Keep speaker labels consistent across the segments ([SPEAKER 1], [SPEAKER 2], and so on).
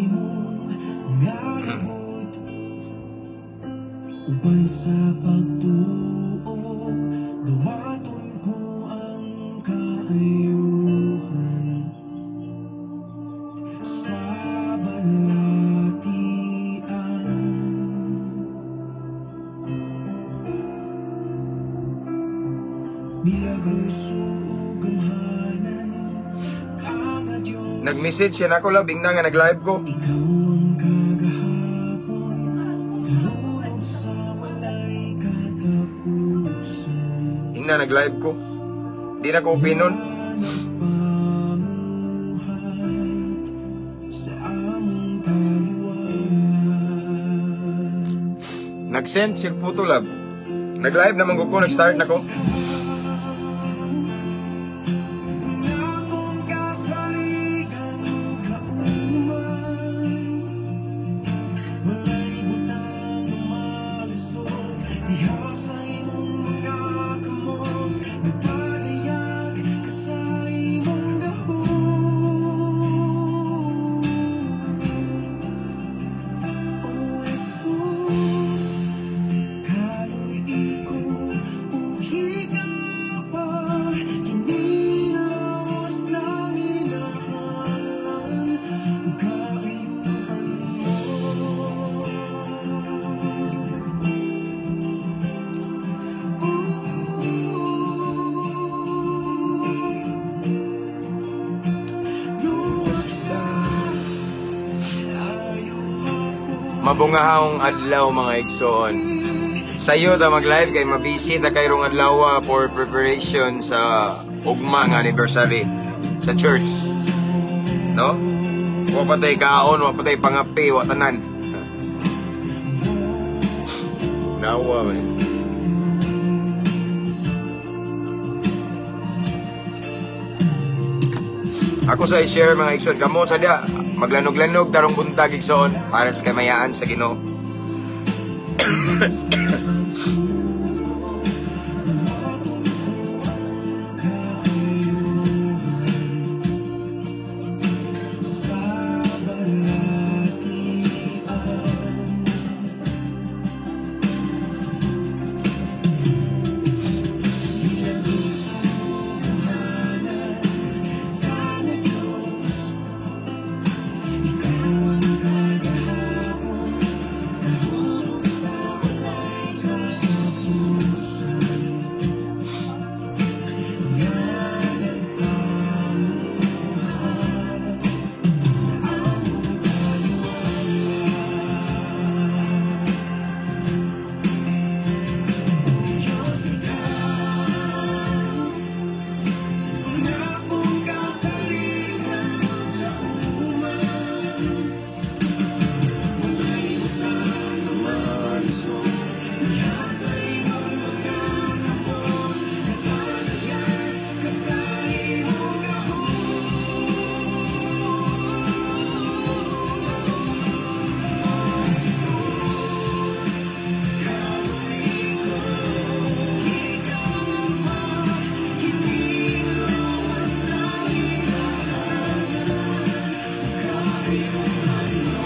[SPEAKER 1] imong nga labot uban sa pagtuo, dawaton ko ang kaayuhan sa balatian. Milagroso ug gamhanan ka nga Dios.
[SPEAKER 2] Nag-message siya nako, labing na nga nag-live ko.
[SPEAKER 1] Ikaw ang kagahapon, karon sa walay katapusan.
[SPEAKER 2] Ingna nag-live ko. Di na ko opinon.
[SPEAKER 1] Nagpamuhat sa among taliwala.
[SPEAKER 2] Nag-send siya photo, love. Nag-live naman ko, nag-start na ko.
[SPEAKER 1] Akong kasaligan ug kauman, walay butang malisod diha sa imong mga kamot, nagpadayag ka sa imong gahom. O Jesus, kaluy-i ko ug higaba, kinilawas ng inahalan ug kaayuhan mo. Luwasa, ayuha ko.
[SPEAKER 2] Mabungahong adlaw, mga igsoon. Sayo ta mag-live kay mabisi ta kayrong adlaw for preparation sa ugma nga anniversary sa church. No? Wa pa tay kaon, wa pa tay pangapi, wa tanan. Nawa man. Ako sa i-share, mga igsoon, kamo sa dia maglanog-lanog tarong buntag, igsoon, para sa kamayaan sa Ginoo.
[SPEAKER 1] Sa balatian. Milagroso gamhanan ka nga Dios, ikaw ang kagahapon, karon ug sa walay katapusan, nga nagpamuhat sa among taliwala. O Diyos, ikaw ang akong kasaligan ug kauman, walay butang nga malisod diha sa imong mga kamot, nagpadayag ka sa imong gahom. Jesus, kaluy-i ko, higaba, kining lawas ng inahalan ug kaayuhan mo.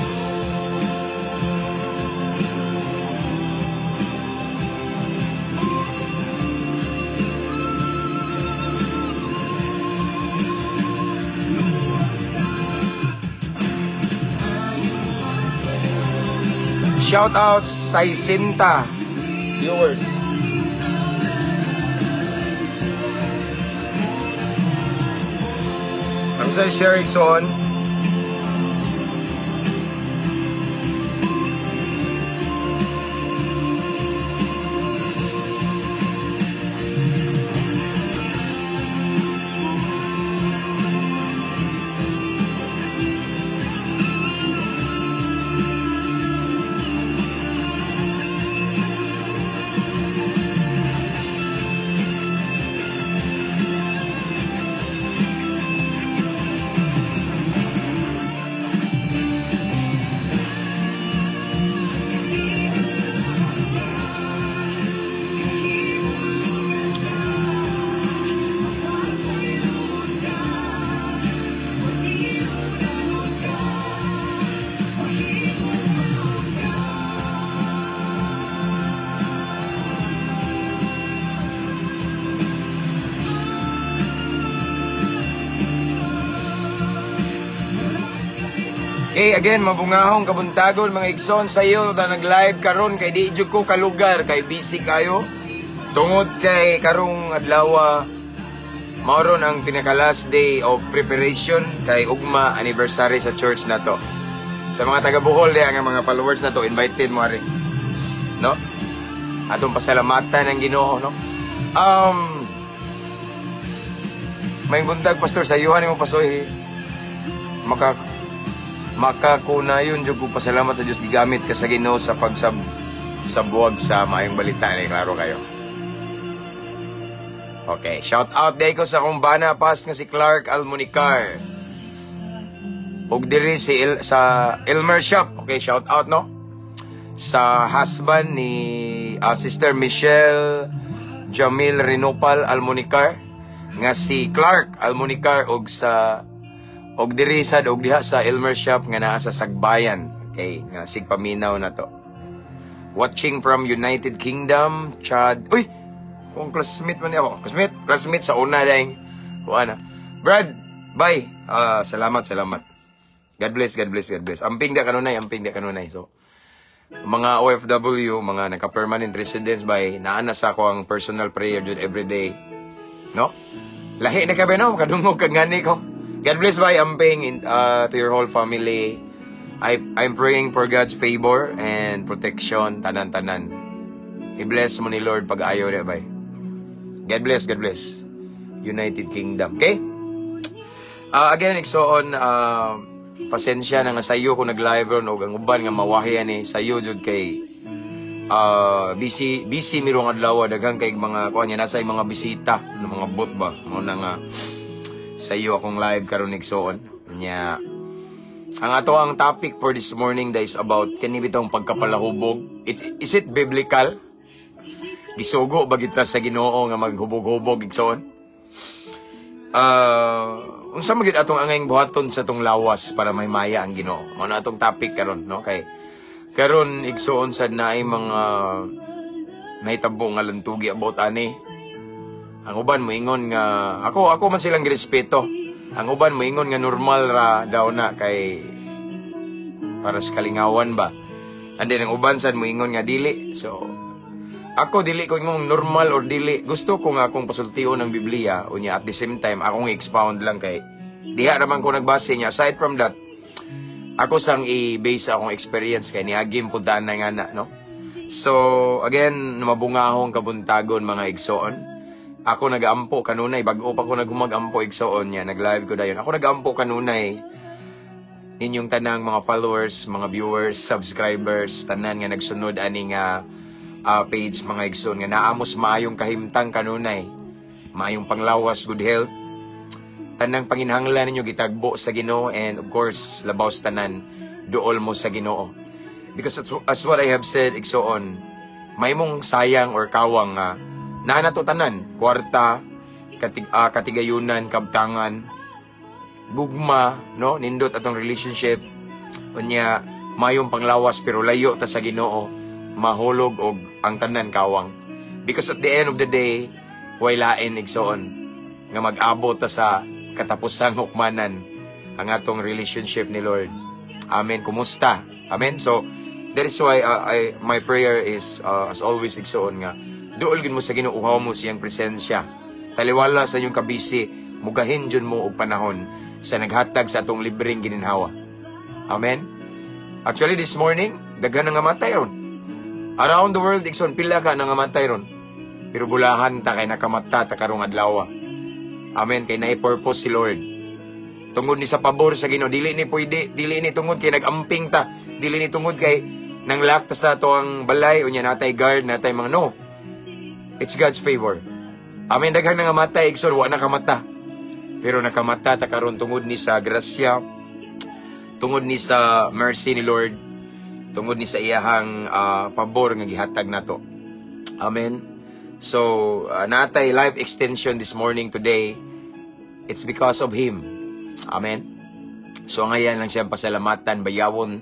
[SPEAKER 1] Luwasa,
[SPEAKER 2] Shout out sa Isinta viewers. Ako sa i-share, igsoon. Okay, again, mabungahong kabuntagon, mga igsoon. Sayo na nag-live karon kay di jud ko kalugar kay busy kayo. Tungod kay karong adlaw mao ron ang pinaka last day of preparation kay ugma anniversary sa church na to. Sa mga taga Bohol diha nga mga followers na to, invited mo ari. No? Atong pasalamatan ang Ginoo, no? May buntag, Pastor, sayuhan nimo, Pastor, eh. Makakunayon jud ko pasalamat sa Dios, gigamit ka sa Ginoo sa pagsab sa buwag sa maayong balita ni, klaro kayo. Okay, shout out day ko sa akong bana pas nga si Clark Almunicar. Ug diri sa Elmer Shop. Okay, shout out, no? Sa husband ni Sister Michelle Jamil Renopal Almunicar nga si Clark Almunicar og sa og diri sad og diha sa Elmer Shop nga naa sa Sagbayan. Okay, nga sigpaminaw na to. Watching from United Kingdom, Chad. Uy, kung classmate man niya ako. Classmate, classmate sa una dahil. Kuha na. Brad, bye. Ah, salamat, salamat. God bless, God bless, God bless. Amping da kanunay, amping da kanunay. So, mga OFW, mga naka-permanent residents by naa na sa ako ang personal prayer jud every day. No? Lahi na ka ba, no? Kadungog kag ngani ko. God bless, bye, amping to your whole family. I'm praying for God's favor and protection tanan-tanan. I-bless mo ni Lord pag ayaw niya, bye. God bless, God bless. United Kingdom. Okay? Again, igsoon, pasensya na nga sayo ko nag-live ron og ang uban nga mawahi ani sayo jud kay busy busy mi rong adlaw, daghan kay mga kuan niya, nasa mga bisita ng mga bot ba mo na nga sayo akong live karon, igsoon. Nya ang ato ang topic for this morning that is about kani bitong pagkapalahubog. Is it biblical? Gisugo ba kita sa Ginoo nga maghubog-hubog, igsoon? Unsa man gyud atong angayng buhaton sa atong lawas para may maya ang Ginoo? Mao na atong topic karon, no? Kay karon, igsoon, sad naay mga nahitabo nga lantugi about ani. Ang uban moingon nga ako man silang girespeto. Ang uban moingon nga normal ra daw na kay para sa kalingawan ba. And then ang uban sad moingon nga dili. So ako dili ko ingong normal or dili. Gusto ko nga akong pasultion ng Biblia unya at the same time akong i-expound lang kay diha raman ko nagbase niya. Aside from that, ako sang i-base akong experience kay niagim pud na nga na, no? So again, mabungahong kabuntagon, mga igsoon. Ako nagaampo kanunay, bag-o pa ko naghumag-ampo, igsoon niya, nag-live ko dayon. Ako nagaampo kanunay ninyong tanang mga followers, mga viewers, subscribers, tanan nga nagsunod ani nga page, mga igsoon, nga naamos maayong kahimtang kanunay, maayong panglawas, good health. Tanang panginhanglan ninyo gitagbo sa Ginoo and of course, labaw sa tanan, duol mo sa Ginoo. Because as what I have said, igsoon, may mong sayang or kawang nga naa nato tanan, kwarta, katigayunan, kabtangan, gugma, no? Nindot atong relationship. Unya, mayong panglawas pero layo ta sa Ginoo, mahulog og ang tanan kawang. Because at the end of the day, way lain, igsoon, nga mag-abot ta sa katapusang hukmanan ang atong relationship ni Lord. Amen. Kumusta? Amen. So, that is why my prayer is, as always, igsoon, nga duol gid mo sa Ginoo, uhaw mo siyang presensya. Taliwala sa inyong kabisi, mugahin jud mo og panahon sa naghatag sa atong libreng gininhawa. Amen. Actually, this morning, daghan na nga matay ron. Around the world, igsoon, pila ka na nga matay ron. Pero bulahan ta kay nakamata ta karong adlaw. Amen. Kay naay purpose si Lord. Tungod ni sa pabor sa Ginoo, dili ni pwede, dili ni tungod kay nagamping ta, dili ni tungod kay nang-lock ta sa ato ang balay unya natay guard, natay mga no. It's God's favor. Amen. Daghang nangamatay, igsoon, wa nakamata. Pero nakamata ta karon tungod ni sa grasya, tungod ni sa mercy ni Lord, tungod ni sa iyahang pabor nga gihatag nato. Amen. So, natay life extension this morning, today. It's because of Him. Amen. So, ngayon lang siyang pasalamatan, bayawon,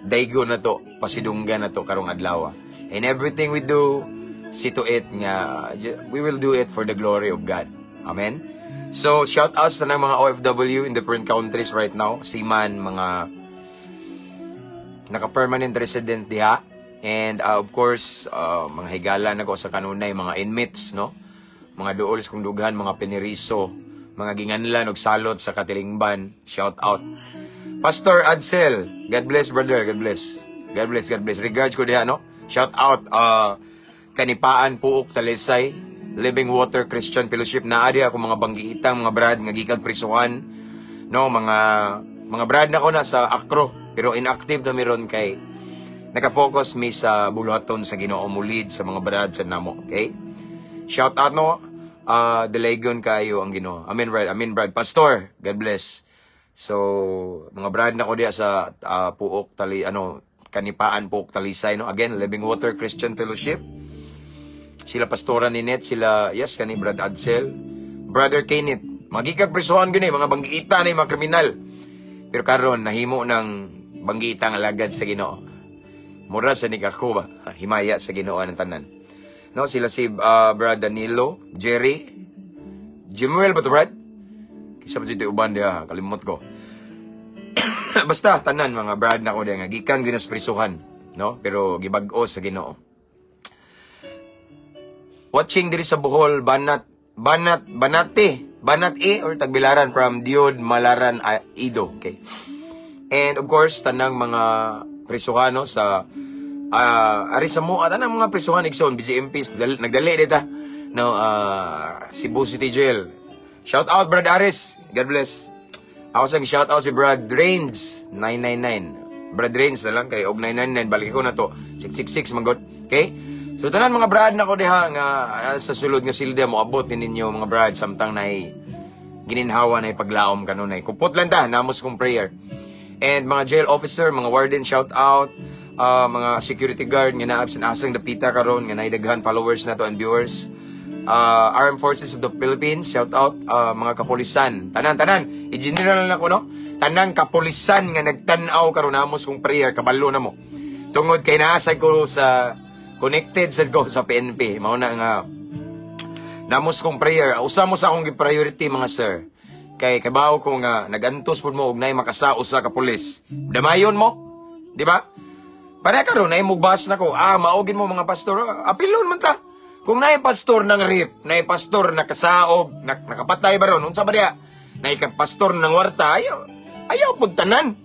[SPEAKER 2] daigo na to, pasidunggan na to karong adlaw. In everything we do, see to it nga we will do it for the glory of God. Amen. So, shout out sa mga OFW in different countries right now. Seaman, mga naka-permanent resident diha. And of course, mga higala nako sa kanunay, mga inmates, no? Mga duols kong dughan, mga piniriso, mga ginganlan og salot sa katilingban. Shout out. Pastor Adsel, God bless, brother, God bless. God bless, God bless. Regards ko diha, no? Shout out Kanipaan, Puok, Talisay, Living Water Christian Fellowship na adi ako mga banggiitang mga brad nga gikag prisuhan, no? Mga brad na ko na sa Akro pero inactive na miron kay naka-focus mi sa buluhaton sa Ginoo, mulid sa mga brad sa namo, okay? Shout out, no? Delegon kayo ang Ginoo. Amen, brad. Amen, brad. Pastor, God bless. So, mga brad na ko diya sa Puok Tali ano Kanipaan, Puok, Talisay, no? Again, Living Water Christian Fellowship. Sila Pastora Ninette, sila, yes, kani Brad Adsel, Brother Kenneth. Magikag prisuhan gani, mga banggiita na yung mga kriminal. Pero karon nahimo ng banggiita nga alagad sa Ginoo. Mura sa ni ako ba, himaya sa Ginoo ng tanan. No, sila si Brad Danilo, Jerry, Jimuel ba to, Brad? Kisa pa dito uban diha, kalimot ko. Basta tanan mga brad na ko diha nga gikan ginas prisuhan, no? Pero gibag-o sa Ginoo. Watching diri sa Bohol, Banat, Banat, Banate, Banat E or Tagbilaran from Diod Malaran Ido, okay. And of course, tanang mga prisuhano sa ari sa mo, tanang mga prisuhan igsoon BGMP nagdali dita, no, Cebu City Jail. Shout out Brad Aris, God bless. Ako sang shout out si Brad Range 999. Brad Range na lang kay og 999 balik ko na to 666 manggod. Okay? So tanan mga brad nako diha nga sa sulod nga silda mo abot ni ninyo mga brad samtang nay gininhawa na paglaom kanunay. Kupot lang ta namos kong prayer. And mga jail officer, mga warden, shout out, mga security guard nga naa sa asang dapita karon nga naidaghan followers nato and viewers. Armed Forces of the Philippines, shout out, mga kapulisan. Tanan tanan, i-general na ko, no. Tanang kapulisan nga nagtan-aw karon namos kong prayer kabalo na mo. Tungod kay naa sad ko sa connected sad ko sa PNP. Mao na nga namos kong prayer. Usa mo sa akong gi-priority mga sir. Kay kabaw ko nga nagantos pud mo og nay makasao sa ka pulis. Damayon mo, di ba? Pareha karon nay mugbas nako. Ah, maugin mo mga pastor, apilon man ta. Kung naay pastor ng rape, naay pastor na kasaog, nakapatay ba ron, unsa ba diha? Naay pastor ng warta, ayaw, ayaw pud tanan.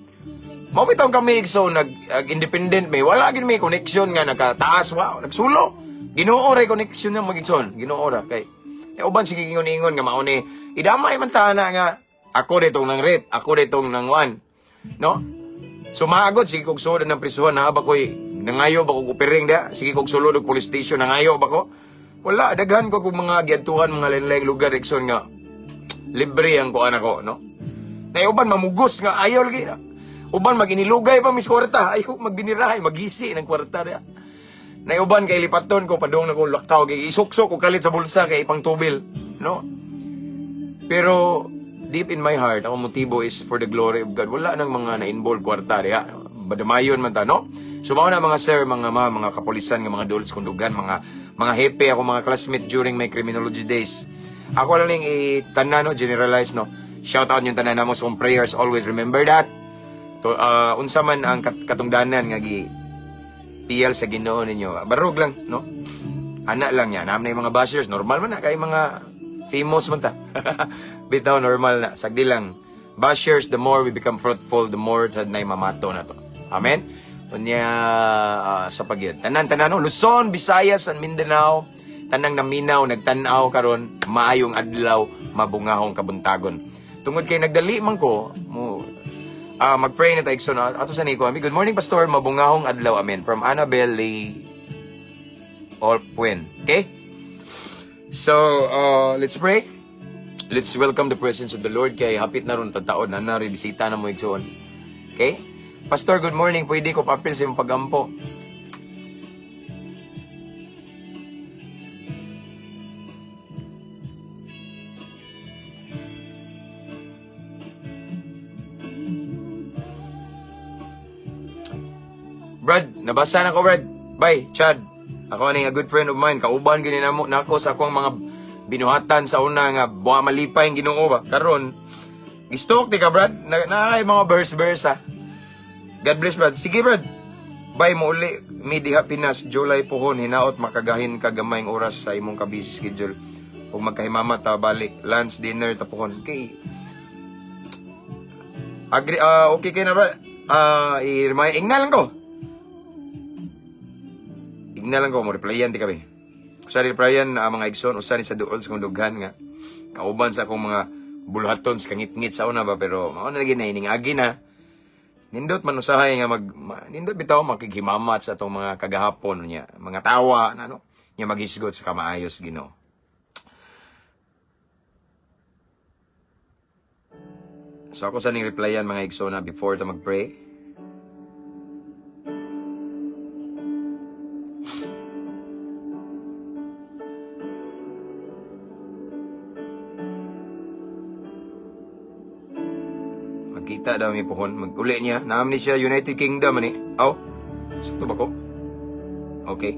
[SPEAKER 2] Mao bitaw kami so nag independent may wala gid may connection nga nakataas, wow, nagsulo. Ginoo ra connection nga magigson, Ginoo ra kay uban sige ingon-ingon nga mao ni idamay man ta na nga ako ditong nang rape, ako ditong nang wan. No? So maagod sige kog sulod ng prisuhan na ba koy nangayo ba kog upiring da, sige kog sulod og police station nangayo ba ko? Wala, daghan ko kung mga giadtuhan mga lain-laing lugar igsoon nga libre ang kuan ako, no? Nay uban mamugos nga ayaw lagi na. Uban maginilugay pa mis kwarta, ayaw magbinirahay, magisi ng kwarta diha. Nay uban kay lipaton ko padung na ko lakaw kay isuksok og kalit sa bulsa kay ipangtubil, no? Pero deep in my heart, ang motibo is for the glory of God. Wala nang mga na-involve kwarta diha. Badamayon man ta, no? So mao na mga sir, mga ma, mga kapulisan, nga mga duls kundugan, mga hepe ako, mga classmate during my criminology days. Ako lang ning itanan, no, generalize, no. Shout out yung tanan namo sa prayers, always remember that. To, unsa man ang katungdanan nga gi piyal sa Ginoo ninyo. Barog lang, no. Ana lang yan. Naam na yung mga bashers, normal man na kay mga famous man ta. Bitaw normal na, sagdi lang. Bashers, the more we become fruitful, the more sad na mamato na to. Amen. Unya sa pagyud. Tanan tanan, no? Luzon, Visayas, and Mindanao, tanang naminaw, nagtan-aw karon, maayong adlaw, mabungahong kabuntagon. Tungod kay nagdali man ko, mo mag-pray na tayo igsoon. Ato sa niko, good morning pastor, mabungahong adlaw, amen. From Annabelle Lee Olpuen. Okay? So, let's pray. Let's welcome the presence of the Lord kay hapit na ron tataon na nari bisita na mo igsoon. Okay? Pastor, good morning. Pwede ko papel sa imong pagampo. Brad, nabasa na ko, Brad. Bye, Chad. Ako ni a good friend of mine. Kauban gini namo nako sa akong mga binuhatan sa una nga buwa malipay ang Ginoo ba. Karon, gistok ti ka, Brad. Na, na mga verse-verse ha. God bless, brad. Sige, brad. Bye mo uli. Mi diha Pinas, July pohon, hinaot makagahin ka gamayng oras sa imong ka-busy schedule. Ug magkahimama ta balik, lunch, dinner ta pohon. Okay. Agree, okay kay na, brad. I-remind, ingna lang ko. Igna lang ko, mo replyan di kami. Usa replyan mga igsoon, usa ni sa duol sa kong dughan nga. Kauban sa akong mga bulhaton sa kangitngit sa una ba, pero mao na lagi na ining agi na. Nindot man usahay nga nindot bitaw makighimamat sa atong mga kagahapon niya, mga tawa na no, nya maghisgot sa kamaayos Ginoo. So ako sa ning replyan mga igsoon na before ta mag-pray. Magkita daw mi pohon, mag-uli niya. Naam ni siya United Kingdom ani. Aw, sakto ba ko? Okay.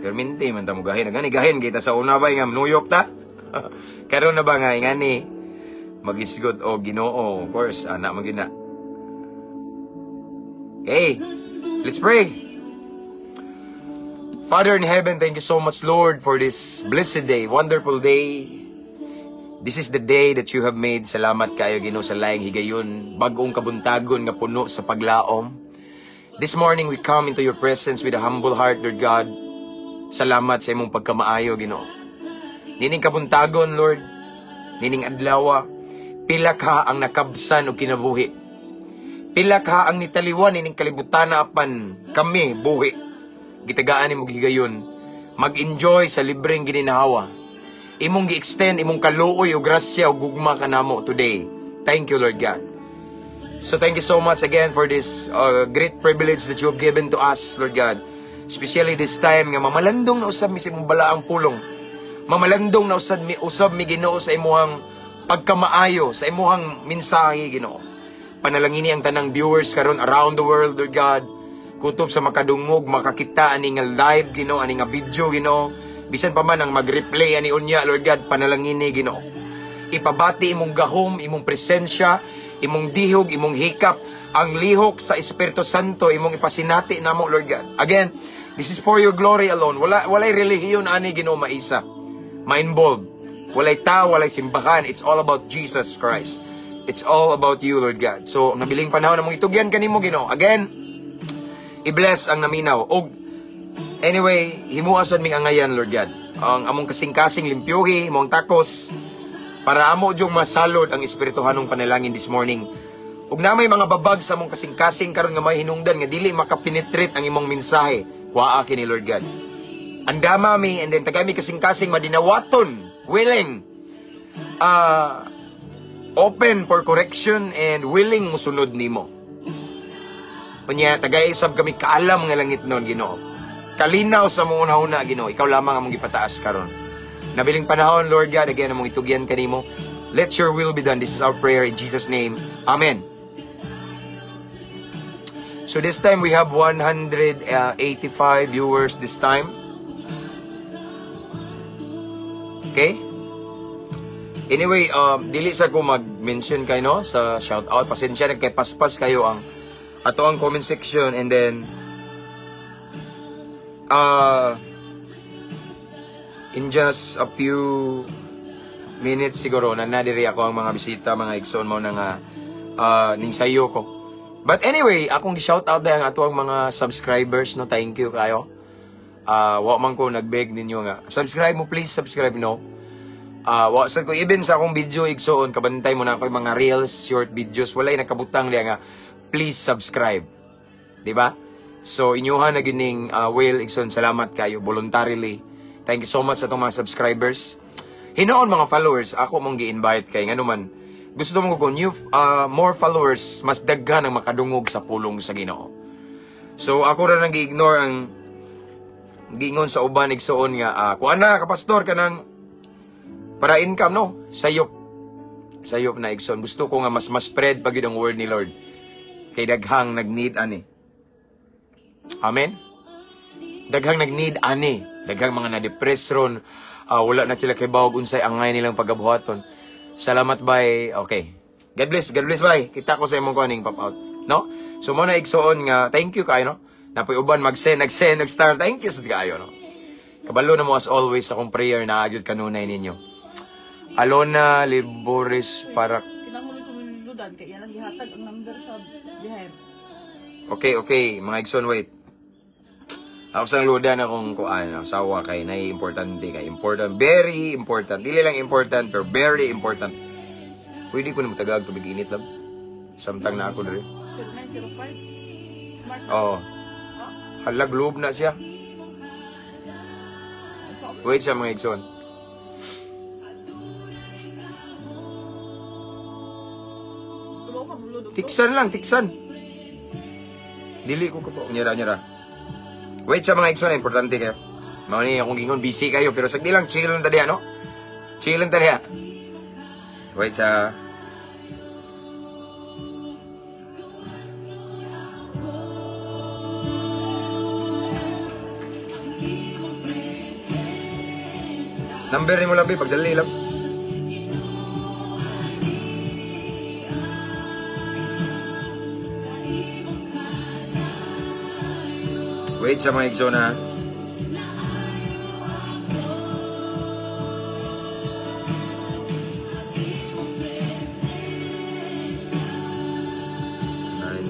[SPEAKER 2] Perminti man ta mo gahin. Gani gahin kita sa una ba nga New York ta? Karon na ba nga ingani magisgot og Ginoo, of course, ana man gyud na. Okay, let's pray. Father in heaven, thank you so much, Lord, for this blessed day, wonderful day. This is the day that you have made. Salamat kayo, Ginoo, sa laing higayon, bag-ong kabuntagon nga puno sa paglaom. This morning, we come into your presence with a humble heart, Lord God. Salamat sa imong pagkamaayo, Ginoo. Nining kabuntagon, Lord, nining adlawa, pila ka ang nakabsan og kinabuhi. Pila ka ang nitaliwan nining kalibutan na apan kami buhi. Gitagaan nimo higayon, mag-enjoy sa libreng gininhawa. Imong gi-extend imong kaluoy o grasya o gugma kanamo today. Thank you, Lord God. So thank you so much again for this great privilege that you have given to us, Lord God. Especially this time nga mamalandong na usab mi sa imong balaang pulong. Mamalandong na usab mi Ginoo sa imuhang pagkamaayo, sa imuhang mensahe, Ginoo. Panalangini ang tanang viewers karon around the world, Lord God. Kutob sa makadungog, makakita ani nga live, Ginoo, ani nga video, Ginoo. Bisan pa man ang mag-replay ani unya, Lord God, panalangini, Ginoo. Ipabati imong gahom, imong presensya, imong dihog, imong hikap, ang lihok sa Espiritu Santo imong ipasinati namo, Lord God. Again, this is for your glory alone. Walay relihiyon ani, Ginoo, maisa. Ma-involved. Walay tao, walay simbahan. It's all about Jesus Christ. It's all about you, Lord God. So, nabiling panahon namong itugyan kanimo, Ginoo. Again, i-bless ang naminaw. Og anyway, himuasan ming angayan, Lord God. Ang among kasing-kasing limpyuhi, imong takos, para amo dyong masalod ang espirituhanong panalangin this morning. Ug na may mga babag sa among kasing-kasing karon nga may hinungdan nga dili makapenetrate ang imong mensahe, kuhaa kini, Lord God. Andama mi, and then tagami kasing-kasing madinawaton, willing, open for correction and willing musunod nimo. Unya, tagay usab kami kaalam nga langit nun, Ginoo. Kalinaw sa mong una-una, Ginoo. Ikaw lamang among gipataas karon. Nabiling panahon, Lord God, again, among itugyan kanimo. Let your will be done. This is our prayer in Jesus' name. Amen. So this time we have 185 viewers this time. Okay? Anyway, dili sa ko mag-mention kay no sa shout out. Pasensya na kay paspas kayo ang ato ang comment section, and then in just a few minutes siguro na nadiri ako ang mga bisita, mga igsoon mo na nga ning sayo ko. But anyway, akong gi-shout out dahil ang ato ang mga subscribers, no, thank you kayo. Wa man ko nagbeg ninyo nga subscribe mo, please subscribe, no. Wa sa ko even sa akong video igsoon kabantay mo na ako yung mga reels, short videos, walay nakabutang diya nga please subscribe. Di ba? So inyuha na gining will igsoon, salamat kayo voluntarily. Thank you so much sa atong mga subscribers. Hinoon mga followers, ako mong gi-invite kay nganuman gusto mo ko new more followers, mas daghan ang makadungog sa pulong sa Ginoo. So ako ra nang gi-ignore ang giingon sa uban igsoon nga kuan na ka pastor kanang para income, no. Sayop. Sayop na igsoon. Gusto ko nga mas spread pa gyud ang word ni Lord. Kay daghang nag-need ani. Amen. Daghang nag-need ani. Daghang mga na-depress ron, wala na sila kay bawog unsay angay nilang pagabuhaton. Salamat, bay. Okay. God bless, bay. Kita ko sa imong kuaning pop out. No? So mo na igsoon nga thank you kayo, no? Napoy uban mag-send, nag-send, nag-star. Thank you sa kaayo, no? Kabalo na mo as always akong prayer na agyod kanunay ninyo. Alona Libores para
[SPEAKER 3] Kinahanglan ko ludan kay ilang gihatag ang number sa biher.
[SPEAKER 2] Okay, mga igsoon, wait. Ako sang luda na kung kuan, asawa kay nay importante kay important, very important. Dili lang important pero very important. Pwede ko na matagag tubig init lang. Samtang na ako diri.
[SPEAKER 3] 0905. Smart.
[SPEAKER 2] Oo. Hala, globe na siya. Wait siya, mga igsoon.
[SPEAKER 3] Tubaw ka mulod.
[SPEAKER 2] Tiksan lang, tiksan. Dili ko po. Nyara, nyara. Wait sa mga igsoon, importante kayo. Mao ni akong gingon, busy kayo. Pero sagdi lang, chill lang tadi, ano? Chill lang tadi, ha? Wait sa. Number ni mo labi, pagdali lang. Wait sa mga igsoon, ha?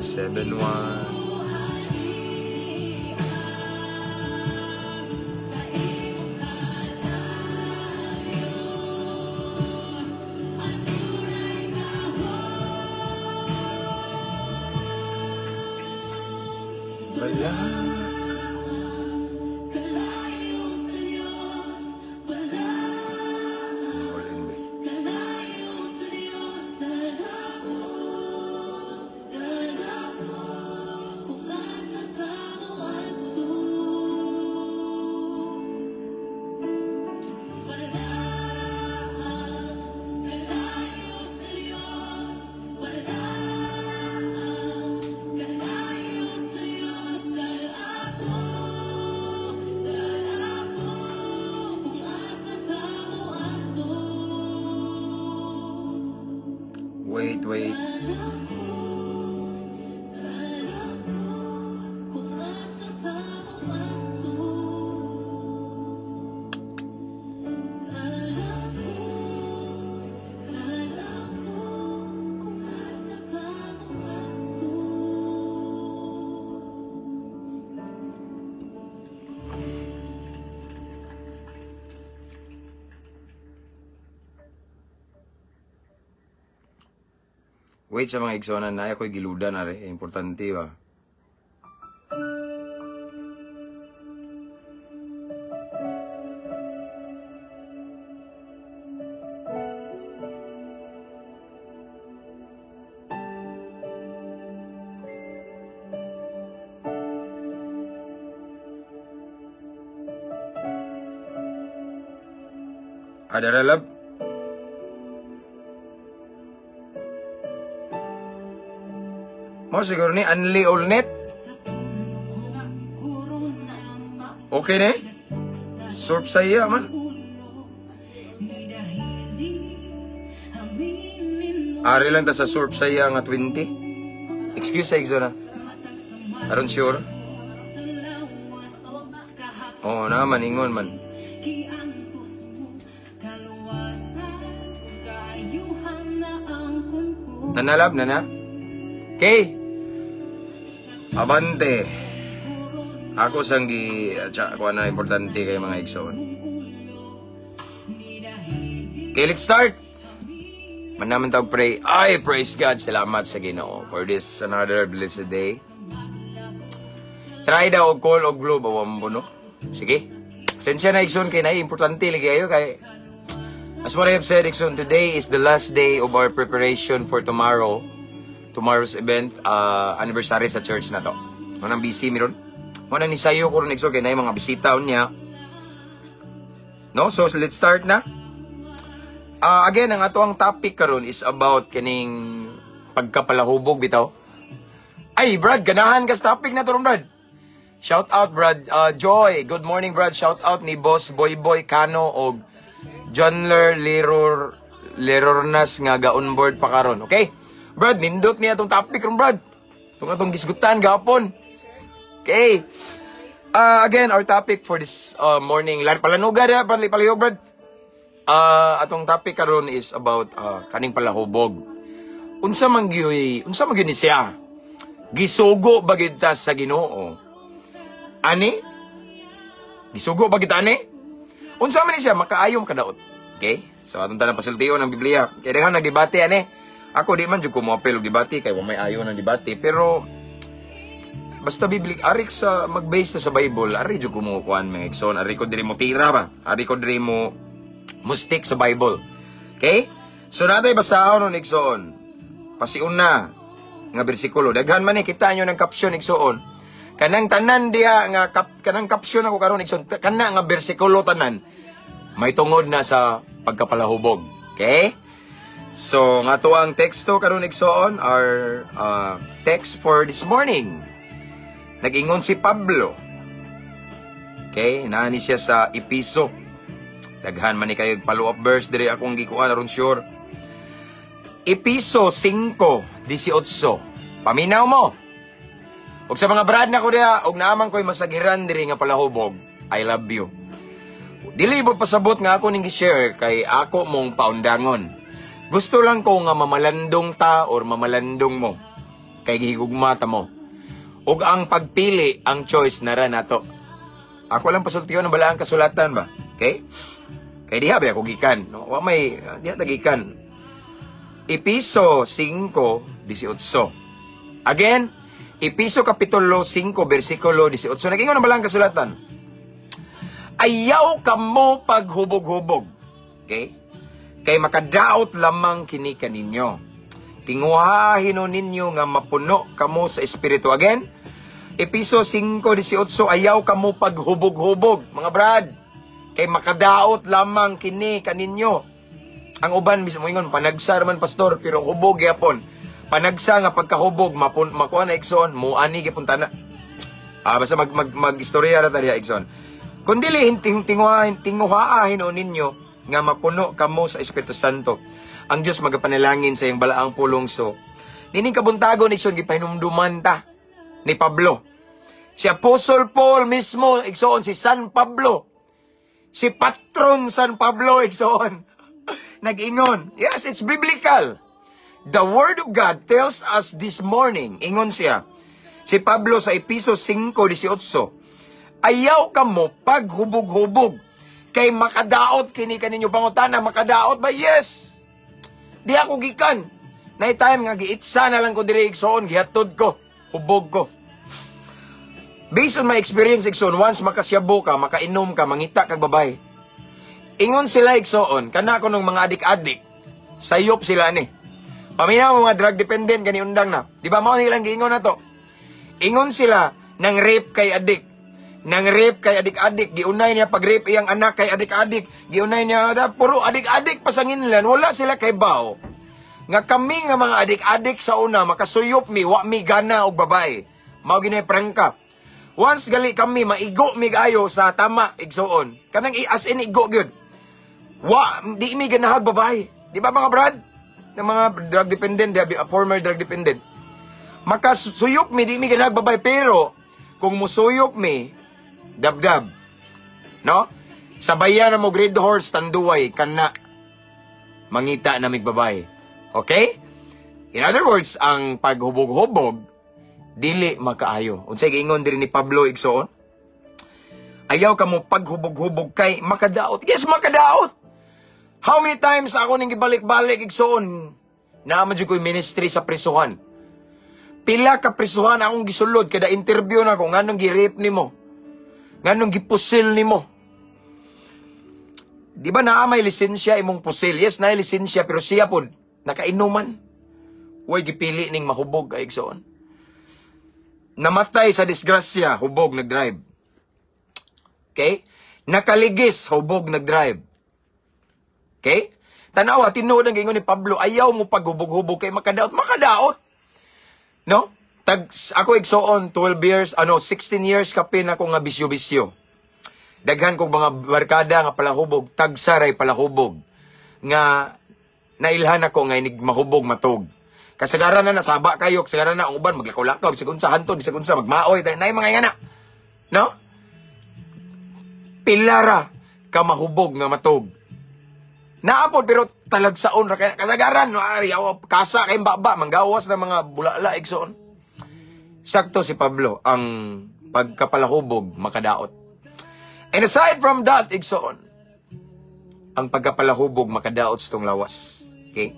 [SPEAKER 2] 971. Wala.
[SPEAKER 1] Kalayo sa Diyos, wala.
[SPEAKER 2] All in ba?
[SPEAKER 1] Kalayo sa Diyos, dala ko, kung asa ka moadto. Wala, kalayo sa Diyos, wala, kalayo sa Diyos, dala ko, kung asa ka moadto.
[SPEAKER 2] Wait, wait.
[SPEAKER 1] Dala ko, kung asa ka moadto. Dala ko, kung asa ka moadto.
[SPEAKER 2] Wait sa mga igsonan na ako'y giludan are. Importante ba? Ada lab? Mo siguro ni Unli Allnet. Okay ne? Surf sa iya man. Ari lang ta sa surf sa iya nga 20. Excuse sa Exona. Aron sure. Oo naman, ingon man. Nanalab na na. Okay. Abante. Ako sang gi tsa kuha na importante kay mga igsoon. Okay, let's start. Manaman tawag pray. Ay, praise God. Salamat sa Ginoo for this another blessed day. Try daw og call og Globe awam no. Sige. Sensya na igsoon kay na importante lagi ayo kay. As what I have said, igsoon, today is the last day of our preparation for tomorrow. Tomorrow's event, anniversary sa church na to. Manang busy mi ron. Manang nisayo ko ron igsoon kay na mga bisita unya. No, so let's start na. Again, ang ato ang topic karon is about kining pagkapalahubog bitaw. Ay, Brad, ganahan ka sa topic na to ron, Brad. Shout out, Brad. Joy, good morning, Brad. Shout out ni Boss Boy Boy Cano og Johnler Leror Lerornas nga ga-onboard pa karon. Okay? Brad, nindot niya atong topic ron, Brad. Itong atong gisgutan gapon. Okay. Again, our topic for this morning, lan palanuga da, palihog, Brad. Atong topic karon is about kaning palahubog. Unsa man gyud ni siya? Gisugo ba gyud ta sa Ginoo? Ani? Gisugo ba gyud ta ani? Unsa man ni siya makaayom kadaot? Okay? So atong tanang pasultion ng Biblia. Kay daghan nagdebate ani. Ako di man jud ko moapil og debate kay wa may ayo ng debate, pero basta biblik arik sa mag-base na sa Bible, ari jud ko mo kuan, mga igsoon, ari ko diri mo tira ba? Ari ko diri mo mo stick sa Bible. Okay? So natay basahon nun, igsoon. Pasiun na nga bersikulo. Daghan man ni, kita nyo ng caption, igsoon. Kanang tanan diha nga kanang caption ako karon, igsoon, kana nga bersikulo tanan may tungod na sa pagkapalahubog. Okay? So, nga to ang teksto karon, igsoon, our text for this morning. Nag-ingon si Pablo. Okay, naani siya sa Episo. Daghan man ni kayo follow-up verse diri akong gikuan aron sure. Episo 5:18. Paminaw mo. Og sa mga brad na ko diha, og naaman ko'y masagiran diri nga palahubog, I love you. Dili mo pasabot nga ako ning gi-share kay ako mong paundangon. Gusto lang ko nga mamalandong ta or mamalandong mo. Kay gihigugma ta mo. Ug ang pagpili, ang choice nara nato. Ako lang pasultiyon ang balaang kasulatan ba? Okay? Kay diha ba ako gikan? No? Wa may diha ta gikan. Episo 5:18. Again, Episo Kapitulo 5 versikulo 18. Nag-ingon ang balaang kasulatan. Ayaw kamo paghubog-hubog. Okay? Kay makadaot lamang kini kaninyo. Tinguhahin ninyo nga mapuno kamo sa Espiritu. Again, Episo 5:18, ayaw kamo paghubog-hubog, mga brad. Kay makadaot lamang kini kaninyo. Ang uban mismo ingon panagsa man, pastor, pero hubog gyapon. Panagsa nga pagkahubog mapun makuha na, igsoon, muani gyapon tana. Ah, basta mag mag mag-istorya ra ta diha, igsoon. Kung dili tinguhahin tinguhaahin o ninyo nga mapuno kamo sa Espiritu Santo. Ang Dios magapanalangin sa iyang balaang pulong so. Nining kabuntagon, igsoon, gipahinumduman ta ni Pablo. Si Apostle Paul mismo, igsoon, si San Pablo. Si Patron San Pablo, igsoon. Nag-ingon. Yes, it's biblical. The Word of God tells us this morning, ingon siya, si Pablo sa Episo 5:18, ayaw kamo paghubog-hubog, kay makadaot kini kaninyo. Pangutana, makadaot ba? Yes! Di ako gikan. Nay time nga giitsa na lang ko diri, igsoon, gihatod ko, hubog ko. Based on my experience, igsoon, once makasyabo ka, makainom ka, mangita kag babay. Ingon sila, igsoon, kana ko nung mga adik-adik, sayop sila ni. Paminaw mo mga drug dependent gani undang na. Di ba mao nilang giingon na to? Ingon sila nang rape kay adik. Nang rape kay adik-adik, giunay niya pag-rape iyang anak kay adik-adik, giunay niya puro adik-adik pasanginlan, wala sila kay bao. Nga kami nga mga adik-adik sa una makasuyop mi, wa mi gana og babae. Mao ginay prangka. Once gali kami maigo mi ayo sa tama, igsuon. Kanang as in igo gyud. Wa di mi ganahag babae. Di ba, mga brad? Ng mga drug dependent, di ba, former drug dependent. Makasuyop mi, di mi ganahag babae, pero kung musuyop mi, dabdab. No? Sabayan na mo grade horse tanduay kana mangita na mig babae. Okay? In other words, ang paghubog-hubog dili makaayo. Unsay giingon diri ni Pablo, igsoon? Ayaw ka mo paghubog-hubog kay makadaot. Yes, makadaot. How many times ako ning gibalik-balik, igsoon? Naa man jud ko'y ministry sa prisuhan. Pila ka prisuhan akong gisulod kada interview na ko nganong gi-rape nimo? Nganong gipusil nimo? Di ba naa may lisensya imong pusil? Yes, naa lisensya, pero siya pod nakainuman. Way gipili ning mahubog ay, igsoon. Namatay sa disgrasya, hubog nagdrive. Okay? Nakaligis, hubog nagdrive. Okay? Tanawa, tinuod ang giingon ni Pablo, ayaw mo paghubog-hubog kay makadaot. Makadaot! No? Tag, ako, igsoon, 12 years, ano, 16 years kapin ako nga bisyo-bisyo. Daghan kog mga barkada nga palahubog, tagsaray palahubog. Nga, Nailhan ako nga inig mahubog matog. Kasagaran na nasaba kayo, kasagaran na ang uban maglakaw-lakaw, bisag unsa hantod, bisag unsa magmaoy, nay mga ingana. No? Pilara ka mahubog nga matog. Naapod pero talagsaon ra kay kasagaran, ari aw kasa kay baba manggawas na mga bulala igsoon. Sakto si Pablo ang pagkapalahubog makadaot. And aside from that, igsoon, ang pagkapalahubog makadaot sa tong lawas. Okay?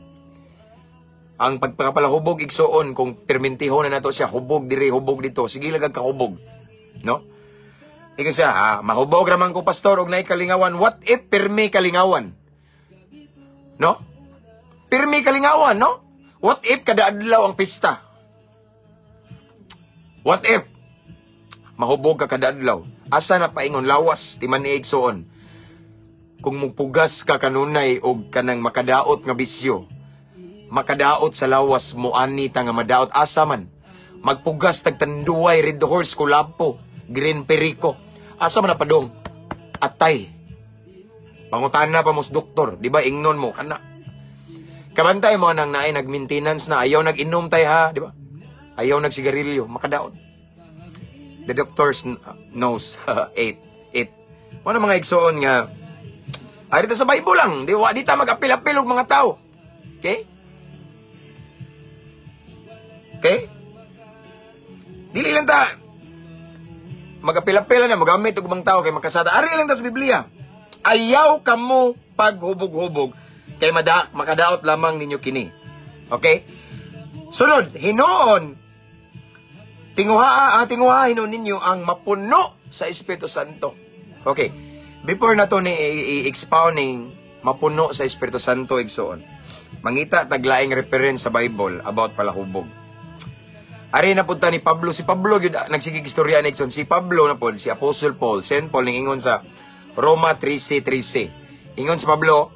[SPEAKER 2] Ang pagkapalahubog igsoon, kung permintihon na nato siya, hubog diri, hubog dito, sige lang kahubog. No? Ikaw siya, mahubog raman ko pastor og naay kalingawan. What if pirmi kalingawan? No? Pirmi kalingawan, no? What if kada adlaw ang pista? What if mahubog ka kada adlaw? Asa na paingon lawas ti man igsoon? Kung mupugas ka kanunay og kanang makadaot nga bisyo, makadaot sa lawas mo ani ta nga madaot asa man. Magpugas tag Tanduay, Red Horse, Kulapo, Green Perico. Asa man na padong? Atay. Pangutana pa mos doktor, di ba ingnon mo kana. Kabantay mo nang naay nag-maintenance na ayaw nag-inom tay ha, di ba? Ayaw nagsigarilyo, makadaot. The doctors knows 8 8. Wala mga igsoon nga ari ta sa Bible lang, di wa di ta mag-apil-apil og mga tao. Okay? Okay? Dili lang ta mag-apil-apil na magamit og ubang tao kay makasada. Ari lang ta sa Biblia. Ayaw kamo paghubog-hubog kay makadaot lamang ninyo kini. Okay? Sunod, hinuon tinguha hinuon ninyo ang mapuno sa Espiritu Santo. Okay. Before na to ni i-expounding mapuno sa Espiritu Santo igsoon. Mangita taglaing reference sa Bible about palahubog. Ari na punta ni Pablo, si Pablo gyud nagsigig istorya ni igsoon. Si Pablo na pod, si Apostle Paul, Saint Paul ning ingon sa Roma 13:13. Ingon si Pablo,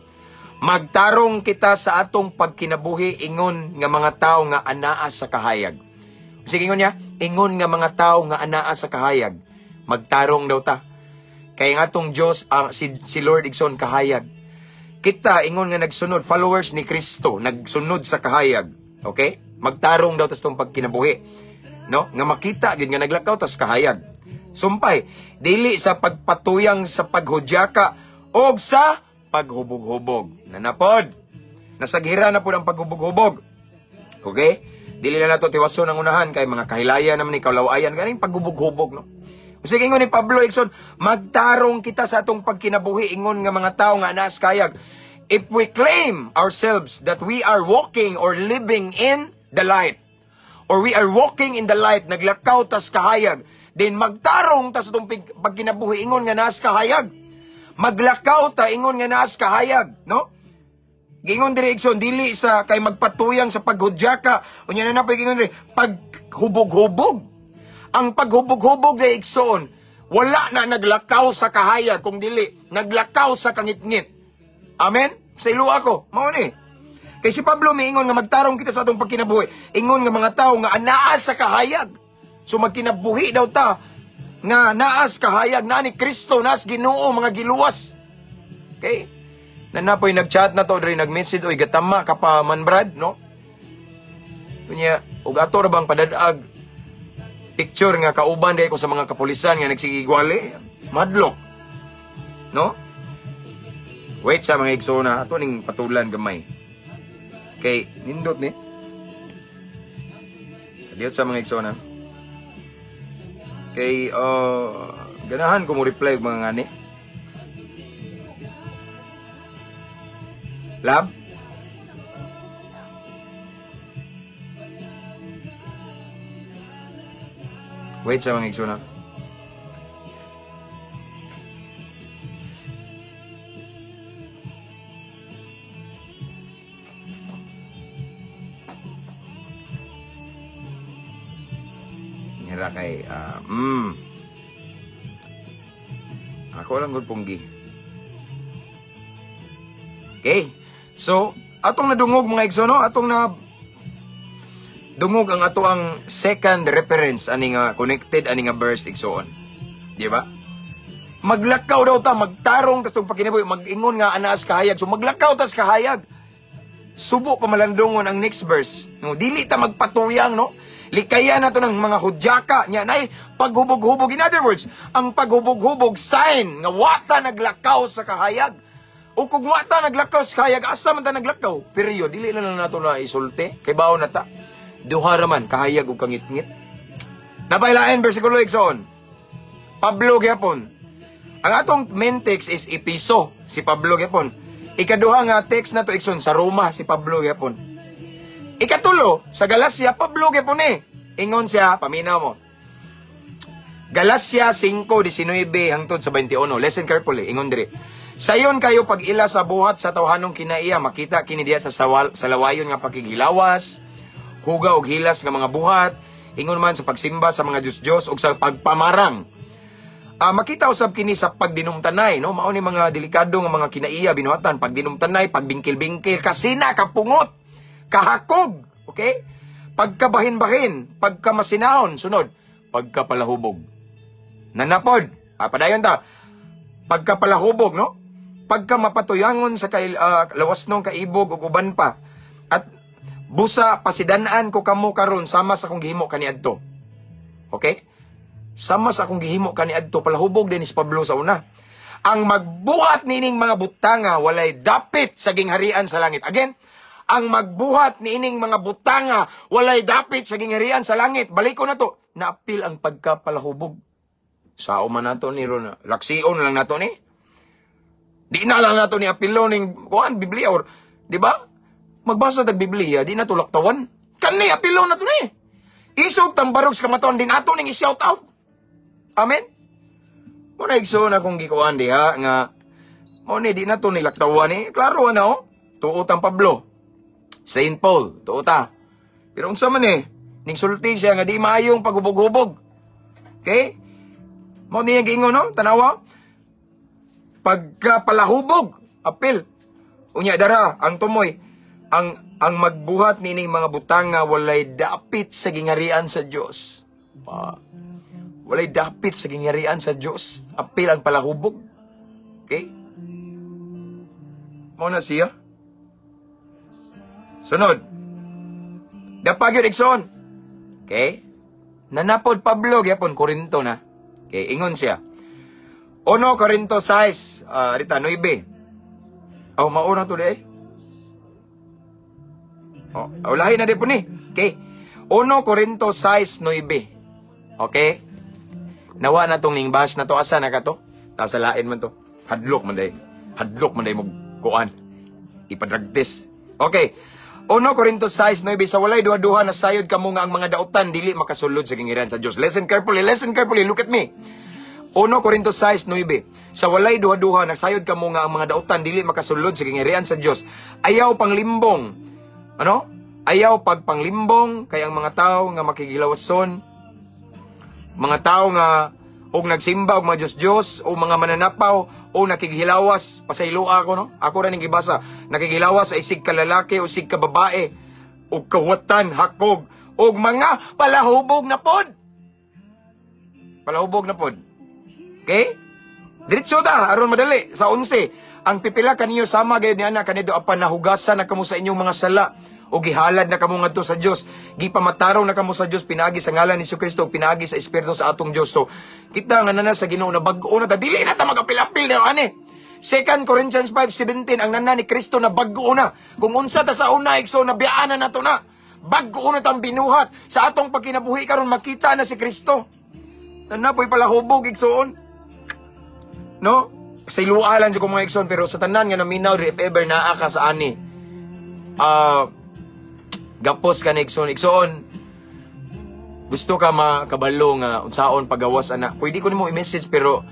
[SPEAKER 2] magtarong kita sa atong pagkinabuhi ingon nga mga tawo nga anaa sa kahayag. Sige ingon niya, ingon nga mga tawo nga anaa sa kahayag. Magtarong daw ta. Kay ang atong Dios ang si Lord igsoon kahayag. Kita ingon nga nagsunod, followers ni Kristo, nagsunod sa kahayag. Okay? Magtarong daw tas tong pagkinabuhi. No? Nga makita gyud nga naglakaw tas kahayag. Sumpay, dili sa pagpatuyang sa paghudyaka og sa paghubog-hubog. Nanapod. Nasaghira na pod ang paghubog-hubog. Okay? Dili na nato tiwason ang unahan kay mga kahilayan naman ni kalawayan ganing paghubog-hubog, no? Sige ingon ni Pablo igsoon, magtarong kita sa atong pagkinabuhi ingon nga mga tawo nga naas kayag. If we claim ourselves that we are walking or living in the light, or we are walking in the light, naglakaw tas kahayag, then magtarong tas atong pagkinabuhi ingon nga naas kahayag. Maglakaw ta ingon nga naas kahayag, no? Gingon diri igsoon, dili sa kay magpatuyang sa paghudyaka, unya na napoy gingon diri paghubog-hubog. Ang paghubog-hubog diri igsoon, wala na naglakaw sa kahayag kung dili naglakaw sa kangitngit. Amen? Sa ilo ako, mao ni. Kay si Pablo miingon nga magtarong kita sa atong pagkinabuhi, ingon nga mga tawo nga anaa sa kahayag. So magkinabuhi daw ta nga naas kahayag na ni Kristo, naas Ginoo, mga giluwas. Okay? Nanapoy nagchat na to diri, nagmessage, oy gatama ka pa man brad, no? Unya, og ato ra bang padadag picture nga kauban dai ko sa mga kapulisan nga nagsigigwali, madlok. No? Wait sa mga igsoona, ato ning patulan gamay. Kay nindot ni. Liot sa mga igsoona. Kay ganahan ko mo reply og mga ngani. Lab? Wait sa mga igsoona. Ngira kay ako lang gud punggi. Okay. So, atong nadungog mga igsoon, no? Atong na dungog ang ato ang second reference ani nga connected ani nga verse igsoon. Di ba? Maglakaw daw ta, magtarong tas tong pagkinabuhi, mag-ingon nga anaas kahayag. So maglakaw tas kahayag. Subo pa malandungon ang next verse. No, dili ta magpatuyang, no? Likaya na to ng mga hudyaka nya nay paghubog-hubog. In other words, ang paghubog-hubog sign nga wata naglakaw sa kahayag. O kung wata naglakaw sa kahayag, asa man ta naglakaw? Period, dili na lang nato na isulti. Kay bawo na ta. Duha ra man kahayag ug kangitngit. Napailain versikulo, igsoon. Pablo gyapon. Ang atong main text is Episo, si Pablo gyapon. Ikaduha nga text na to, igsoon, sa Roma, si Pablo gyapon. Ikatulo, sa Galacia, Pablo gyapon eh. Ingon siya, paminaw mo. Galacia 5:19 hangtod sa 21. Listen carefully, ingon diri. Sayon kayo pag-ila sa buhat sa tawhanong kinaiya, makita kini diya sa sawal, sa lawayon nga pakigilawas, huga og hilas nga mga buhat, ingon man sa pagsimba sa mga Diyos-Diyos ug sa pagpamarang. Makita usab kini sa pagdinumtanay, no? Mao ni mga delikado nga mga kinaiya binuhatan, pagdinumtanay, pagbingkil-bingkil, kasina, kapungot, kahakog, okay? Pagkabahin-bahin, pagkamasinahon, sunod, pagkapalahubog. Nanapod, padayon ta. Pagkapalahubog, no? Pagkamapatuyangon sa lawas nung kaibog ug uban pa. At busa pasidan-an ko kamo karon sama sa akong gihimo kaniadto. Okay? Sama sa akong gihimo kaniadto, palahubog din si Pablo sa una. Ang magbuhat niining mga butanga walay dapit sa gingharian sa langit. Again, ang magbuhat niining mga butanga walay dapit sa gingharian sa langit. Balik ko na to. Naapil ang pagkapalahubog. Sao man nato ni ron. Laksion lang nato ni. Di na lang nato ni apilo ning kuan Biblia or di ba? Magbasa tag Biblia, di na to laktawan. Kani apilo na to ni. Isog tambarog sa kamatuoran din ato ning i-shout out. Amen. Mo na igsoon akong gikuan diha nga mo ni di na to nilaktawan ni. Klaro na oh. Tuo tang Pablo. Saint Paul, tuo ta. Pero unsa man eh, ning sulti siya nga di maayong paghubog-hubog. Okay? Mo niya giingon no, tanawa. Pagkapalahubog, apil. Unya dara ang tumoy, ang magbuhat nining mga butanga walay dapit sa gingarian sa Dios. Walay dapit sa gingarian sa Dios. Apil ang palahubog. Okay? Mao na siya. Sunod. Dapag yun, igsoon. Okay? Nanapod Pablo, gyapon, Korinto na. Okay, ingon siya. 1 Korinto 6, rita, 9. Oh, mauna to di eh. Oh, ulahin na di po ni. Okay. 1 Korinto 6, 9. Okay? Nawa na tong ning bash na to. Asa na ka to? Tasalain man to. Hadlok man day. Hadlok man day mo kuan. Ipadragtis. Okay. 1 Korinto 6, 9. Sa walay duha-duha na sayod kamo nga ang mga dautan dili makasulod sa gingiran sa Dios. Listen carefully, listen carefully. Look at me. 1 Korinto 6, 9. Sa walay duha-duha nasayod kamo nga ang mga dautan dili makasulod sa gingirian sa Dios. Ayaw panglimbong. Ano? Ayaw pagpanglimbong kay ang mga tao nga makigilawason, mga tao nga og nagsimba og mga Diyos-Diyos o mga mananapaw o nakighilawas, pasayloa ako no. Ako ra ning gibasa, nakighilawas sa isig ka lalaki o isig ka babae og kawatan, hakog og mga palahubog na pod. Palahubog na pod. Okay? Diretso ta aron madali sa 11. Ang pipila kaninyo sama gayud ni ana kanido apan nahugasan na kamo sa inyong mga sala o gihalad na kamo ngadto sa Dios, gipamatarong na kamo sa Dios pinaagi sa ngalan ni Kristo, pinaagi sa Espiritu sa atong Dios. So kita nga nana sa Ginoo na bag-o na ta, dili na ta magapil-apil na ani. 2 Corinthians 5:17, ang nana ni Kristo na bag-o na. Kung unsa ta sa una, igsoon, nabiyaan na nato na. Bag-o na tang binuhat sa atong pagkinabuhi karon, makita na si Kristo. Nanapoy palahubog, igsoon. No? Sa ilualan jud ko mga igsoon, pero sa tanan nga naminaw if ever naa ka sa ani. Gapos ka na igsoon. Igsoon, gusto ka makabalo nga unsaon pagawas ana. Pwede ko nimo i-message pero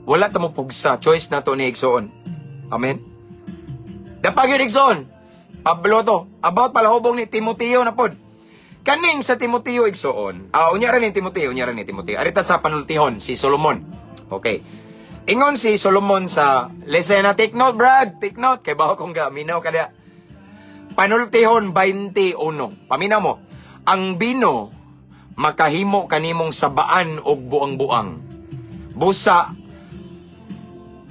[SPEAKER 2] wala ta mo pugsa. Choice na to ni igsoon. Amen. Dapag yun igsoon. Pablo to. About palahubong ni Timoteo na pod. Kaning sa Timoteo igsoon. Unya ra ni Timoteo, unya ra ni Timoteo. Arita sa panultihon si Solomon. Okay. Ingon si Solomon sa listen na, take note Brad, take note kay bawo kong gaminaw kada. Panultihon 21. Paminaw mo. Ang bino makahimo kanimong sabaan og buang-buang. Busa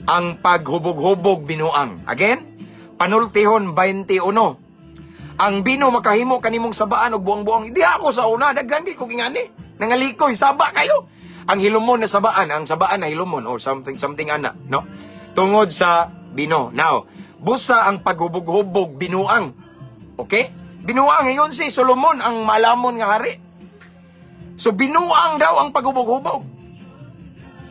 [SPEAKER 2] ang paghubog-hubog binuang. Again, Panultihon 21. Ang bino makahimo kanimong sabaan og buang-buang. Diha ako sa una, daghan kay ko gingani. Nangalikoy, saba kayo. Ang hilumon na sabaan, ang sabaan na hilumon or something something ana, no? Tungod sa bino. Now, busa ang paghubog-hubog binuang. Okay? Binuang, ingon si Solomon ang maalamon nga hari. So binuang daw ang paghubog-hubog.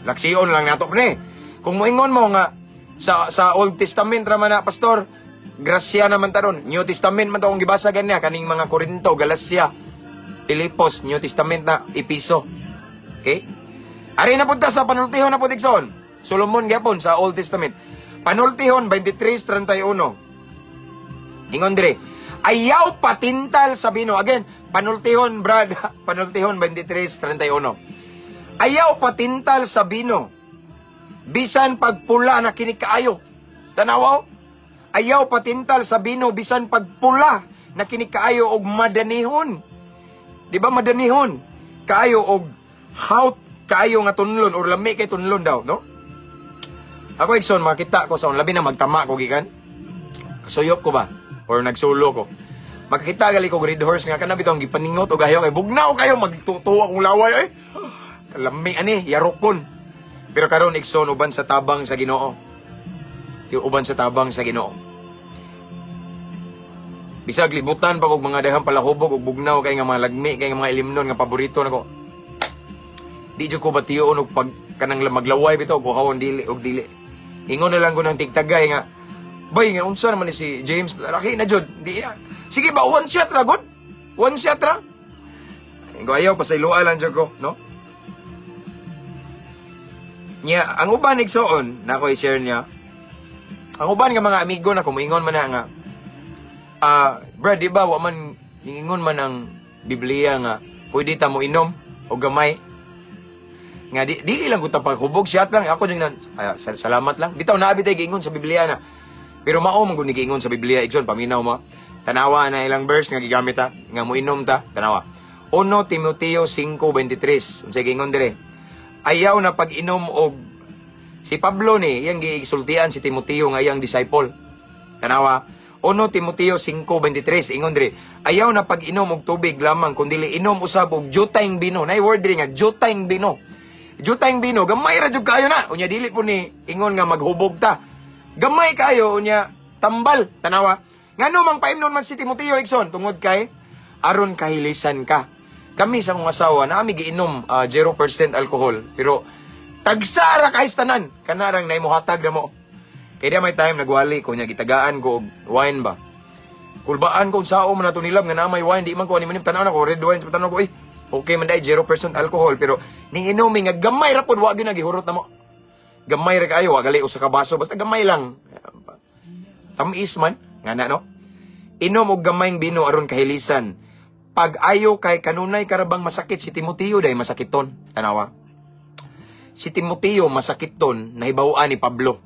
[SPEAKER 2] Laksiyon lang nato pre. Kung moingon mo nga sa Old Testament ra man na, pastor, grasya naman taron. New Testament man to akong gibasa ganya kaning mga Korinto, Galacia, Filipos, New Testament na Episo. Okay? Ari na punta sa panultihon na po, igsoon. Solomon gyapon sa Old Testament. Panultihon 23:31. Ingon dire, ayaw patintal sa bino. Again, panultihon, Brad, panultihon 23:31. Ayaw patintal sa bino. Bisan pagpula na kini kaayo. Tanawaw? Ayaw patintal sa bino bisan pagpula na kini kaayo og madanihon. Di ba madanihon? Kaayo og hawt kaayo nga tunlon or lami kay tunlon daw, no? Ako, igsoon, makita ko sa labi na magtama ko gikan. Kasuyop ko ba? Or nagsulo ko. Makakita gali ko Red Horse nga kana bitong gipaningot og ayo kay bugnaw kayo, magtutuwa akong laway ay. Kalami ani, yarokon. Pero karon, igsoon, uban sa tabang sa Ginoo. Uban sa tabang sa Ginoo. Bisag libutan pa kog mga dahang palahubog ug bugnaw kay nga mga lagmi kay nga mga ilimnon nga paborito nako. Di jud ko bation og pag kanang maglaway bitaw og uhawon, dili og dili. Ingon na lang ko ng tigtagay nga, "Bay, nga unsa naman ni si James, laki na jud." Di na. Sige ba, one shot ra gud. One shot ra. Ingo ayaw pasayloa lang jud ko, no? Nya, ang uban, igsoon, na ako i-share niya. Ang uban nga mga amigo na kumuingon man na nga, "Ah, Brad, di ba, wa man, ingon man ang Biblia nga, pwede ta mo inom o gamay. Nga, di, dili lang ko ta paghubog, shot lang." Ako din na, "Ay, salamat lang. Bitaw, naabi tayo giingon sa Biblia na." Pero mao man gud ni giingon sa Biblia, igsoon, paminaw mo. Tanawa na ilang verse nga gigamit ha, nga mo inom ta, tanawa. 1 Timoteo 5:23. Unsay giingon dire? Ayaw na pag-inom og, si Pablo ni iyang gisultian si Timoteo nga iyang disciple. Tanawa. 1 Timoteo 5:23, ingon dire, ayaw na pag-inom og tubig lamang kundi inom usab og jutayng bino. Nay word dire nga jutayng bino. Jutayng bino, gamay ra jud kayo na. Unya dili po ni ingon nga maghubog ta. Gamay kayo unya tambal, tanawa. Ngano mang paimnon man si Timoteo, igsoon? Tungod kay aron kahilisan ka. Kami sa akong asawa na ami giinom 0% alcohol pero tagsa ra kay tanan kanarang nay mohatag na mo. Kay di may time nagwali ko nya gitagaan ko og wine ba. Kulbaan ko sao man nato nilab nga na may wine, di man ko ani manim, tan-aw na ko red wine, tan-aw ko, eh okay man dai 0% alcohol, pero ning inumin nga gamay ra pod, wa gyud nagihurot na mo. Gamay ra kaayo, wa gali usa ka baso, basta gamay lang. Tamis man nga na, no? Inom og gamayng bino aron kahilisan. Pag ayo kay kanunay karabang masakit si Timoteo dahil masakiton. Tanawa. Si Timoteo masakiton, nahibaw-an ni Pablo.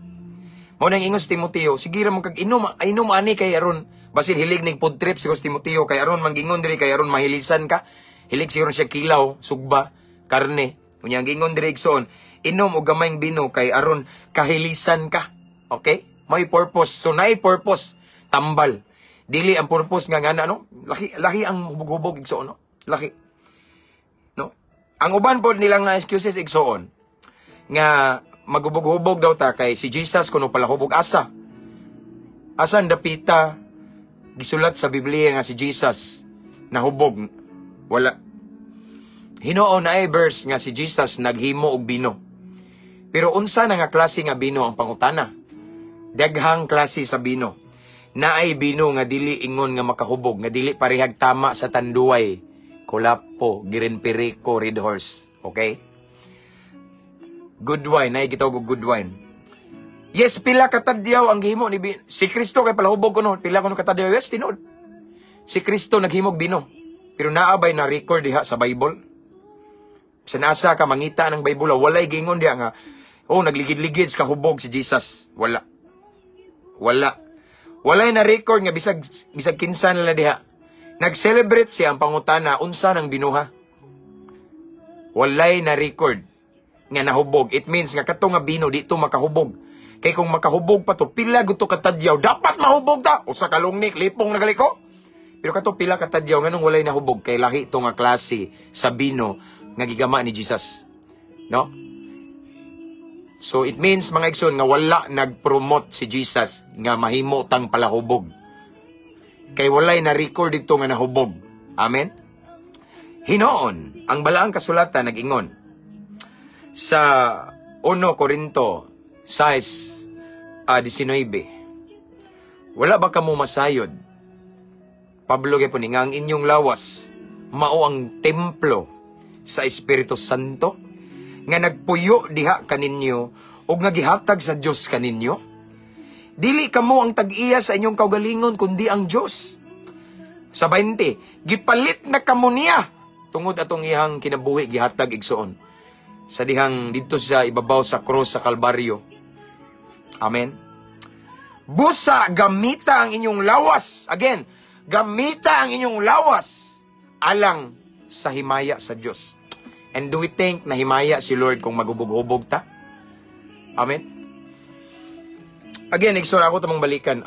[SPEAKER 2] Mao nang ingon si Timoteo, sige ra mo kag inom, inom ani kay aron basin hilig ning food trip siguro si Timoteo kay aron manggingon diri kay aron mahilisan ka. Hilig siguro siya kilaw, sugba, karne. Unya ang gingon diri, igsoon, inom og gamayng bino kay aron kahilisan ka. Okay? May purpose. So naay purpose, tambal. Dili ang purpose nga ngana, no? Laki laki ang hubog-hubog, igsoon, no? Laki. No? Ang uban pod nilang nga excuses, igsoon, nga magubog-hubog daw ta kay si Jesus kuno palahubog, asa. Asan dapita gisulat sa Biblia nga si Jesus nahubog? Wala. Hinuon naay verse nga si Jesus naghimo og bino. Pero unsa na nga klase nga bino ang pangutana? Daghang klase sa bino. Naay bino nga dili ingon nga makahubog, nga dili parehag tama sa Tanduay, Kulapo, Green Perico, Red Horse. Okay? Good wine, naay gitawag og good wine. Yes, pila katadyaw ang gihimo ni si Kristo kay palahubog kuno, pila kuno katadyaw? Yes, tinuod. Si Kristo naghimog bino. Pero naa bay na record diha sa Bible? Sa nasa ka mangita ng Bible, walay giingon diha nga oh nagligid-ligid sa kahubog si Jesus. Wala. Wala. Walay na record nga bisag bisag kinsa nila diha. Nag-celebrate siya, ang pangutana, unsa nang binuha? Walay na record nga nahubog. It means nga kato nga bino dito makahubog. Kay kung makahubog pa to, pila guto katadyaw, dapat mahubog ta. Usa ka lungnik, lipong na ko. Pero kato pila ka tadyaw, nganong walay nahubog? Kay lahi to nga klase sa bino nga gigama ni Jesus. No? So it means, mga igsoon, nga wala nag-promote si Jesus nga mahimo tang palahubog. Kay walay na record dito nga nahubog. Amen? Hinoon, ang balaang kasulatan nag-ingon sa 1 Corinto 6, 19. Wala ba kamo masayod? Pablo gyapon ni nga ang inyong lawas mao ang templo sa Espiritu Santo nga nagpuyo diha kaninyo ug nga gihatag sa Dios kaninyo? Dili kamo ang tag-iya sa inyong kaugalingon kundi ang Dios. Sa 20, gipalit na kamo niya tungod atong iyang kinabuhi gihatag, igsoon, sa dihang didto sa ibabaw sa cross sa Kalbaryo. Amen. Busa gamita ang inyong lawas. Again, gamita ang inyong lawas alang sa himaya sa Dios. And do we think na himaya si Lord kung magubog-hubog ta? Amen. Again, igsoon, ako tamang balikan.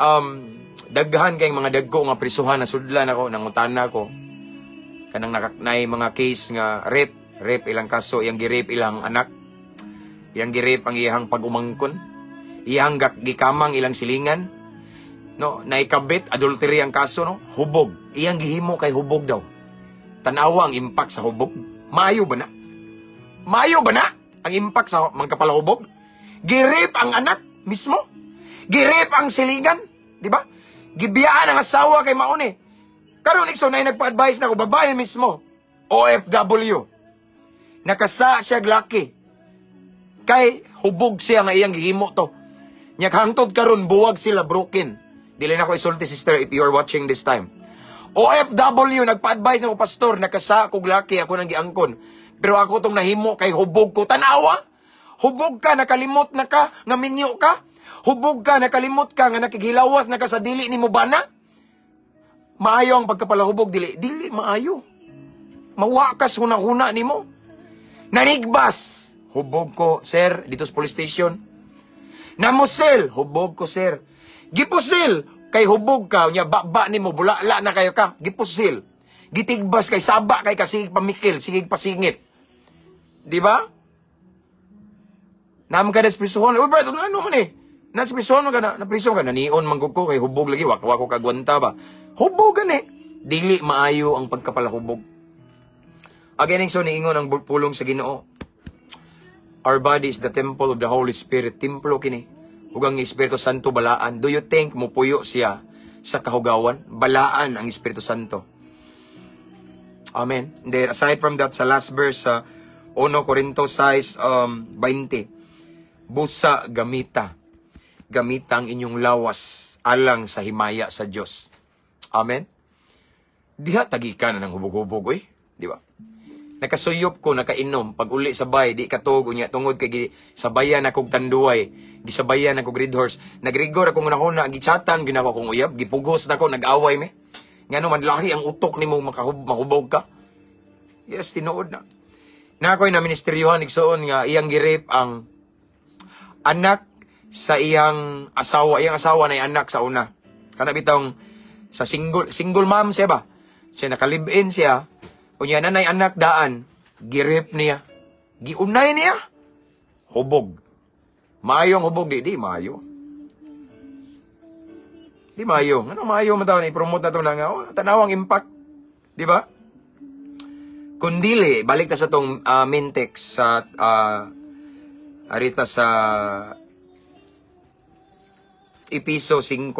[SPEAKER 2] Daghan kay mga dagko nga prisuhan na sudlan ako, nangutana ko. Kanang nakaknay mga case nga rape, rape ilang kaso, iyang gi-rape ilang anak. Iyang gi-rape ang iyang pag-umangkon. Iyang gikamang ilang silingan. No, naikabit, adultery ang kaso, no? Hubog. Iyang gihimo kay hubog daw. Tanawa ang impact sa hubog. Maayo ba na? Maayo ba na ang impact sa mga kapalahubog? Gi-rape ang anak mismo. Gi-rape ang silingan, di ba? Gibiyaan ang asawa kay mauni. Karon, igsoon, na nagpa-advise na ko, babae mismo. OFW. Nakasa siya laki. Kay hubog siya nga iyang gihimo to. Nya hangtod karon buwag sila, broken. Dili na ko isulti, sister, if you are watching this time. OFW, nagpa-advise na ko, "Pastor, nakasa kog laki, ako nang giangkon. Pero ako tong nahimo kay hubog ko." Tanawa. Hubog ka, nakalimot na ka, nga minyo ka. Hubog ka, nakalimot ka, nga nakighilawas na ka sa dili nimo bana. Maayo ang pagkapalahubog, dili? Dili maayo. Mawakas huna-huna nimo. Nanigbas. "Hubog ko, sir, dito sa police station." Namusil. "Hubog ko, sir." Gipusil. Kay hubog ka, unya ba nimo, bulala na kayo ka. Gipusil. Gitigbas kay saba kay kasig pamikil, sigig pasingit. Di ba? Naam ka na sa prisuhan. "Uy, brother, ano man eh? Nasa prisuhan man ka na, na prison ka, nanion man ko kay hubog lagi, wak ko kagwanta ba." Hubog gani. Dili maayo ang pagkapalahubog. Again, so niingon ang pulong sa Ginoo. Our body is the temple of the Holy Spirit. Templo kini. Ug ang Espiritu Santo balaan. Do you think mupuyo siya sa kahugawan? Balaan ang Espiritu Santo. Amen. And then, aside from that, sa last verse sa 1 Corinto 6, 20, busa gamita. Gamita ang inyong lawas alang sa himaya sa Dios. Amen. Diha tagi ka na ng hubog-hubog, oy. Di ba? Nakasuyop ko, nakainom, pag uli sa bay, di katog, unya, tungod kay sabayan akong Tanduay, gisabayan akong Red Horse, nagrigor akong unahuna, gichatan, ginawa akong uyab, gipugos na ko, nag-away me. Ngano man lahi ang utok nimo mahubog ka. Yes, tinuod na. Na ako'y na ministeryohan, igsoon, nga iyang gi-rape ang anak sa iyang asawa, iyang asawa na anak sa una. Kana bitong sa single single mom siya ba? Siya naka-live-in siya. Unya nanay anak daan, gi-rape niya. Giunay niya. Hubog. Maayo ang hubog di maayo. Di maayo. Ano maayo man taon i-promote na to na nga, oh, tanawang impact. Di ba? Kundili, balik ta sa tong main text sa arita sa Episo 5.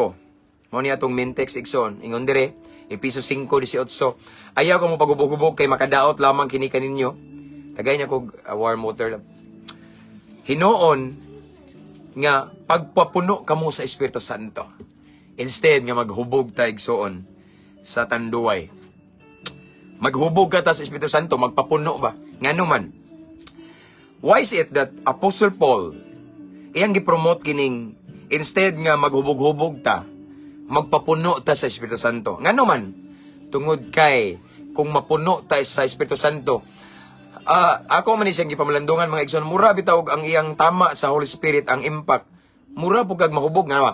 [SPEAKER 2] Mo niya atong main text, igsoon. Ingon dire, Episo 5:18. Ayaw ko mo pagubog-hubog kay makadaot lamang kini kaninyo. Tagay niya kog warm water lang. Hinoon nga pagpapuno kamo sa Espiritu Santo. Instead nga maghubog ta, igsoon, sa Tanduay. Maghubog ka ta sa Espiritu Santo, magpapuno ba? Ngano man? Why is it that Apostle Paul iyang gi-promote kining instead nga maghubog-hubog ta, magpapuno ta sa Espiritu Santo? Ngano man? Tungod kay kung mapuno ta sa Espiritu Santo, ako man ni siyang gipamalandungan, mga igsoon, mura bitaw ang iyang tama sa Holy Spirit, ang impact. Mura pud kag mahubog nga ba?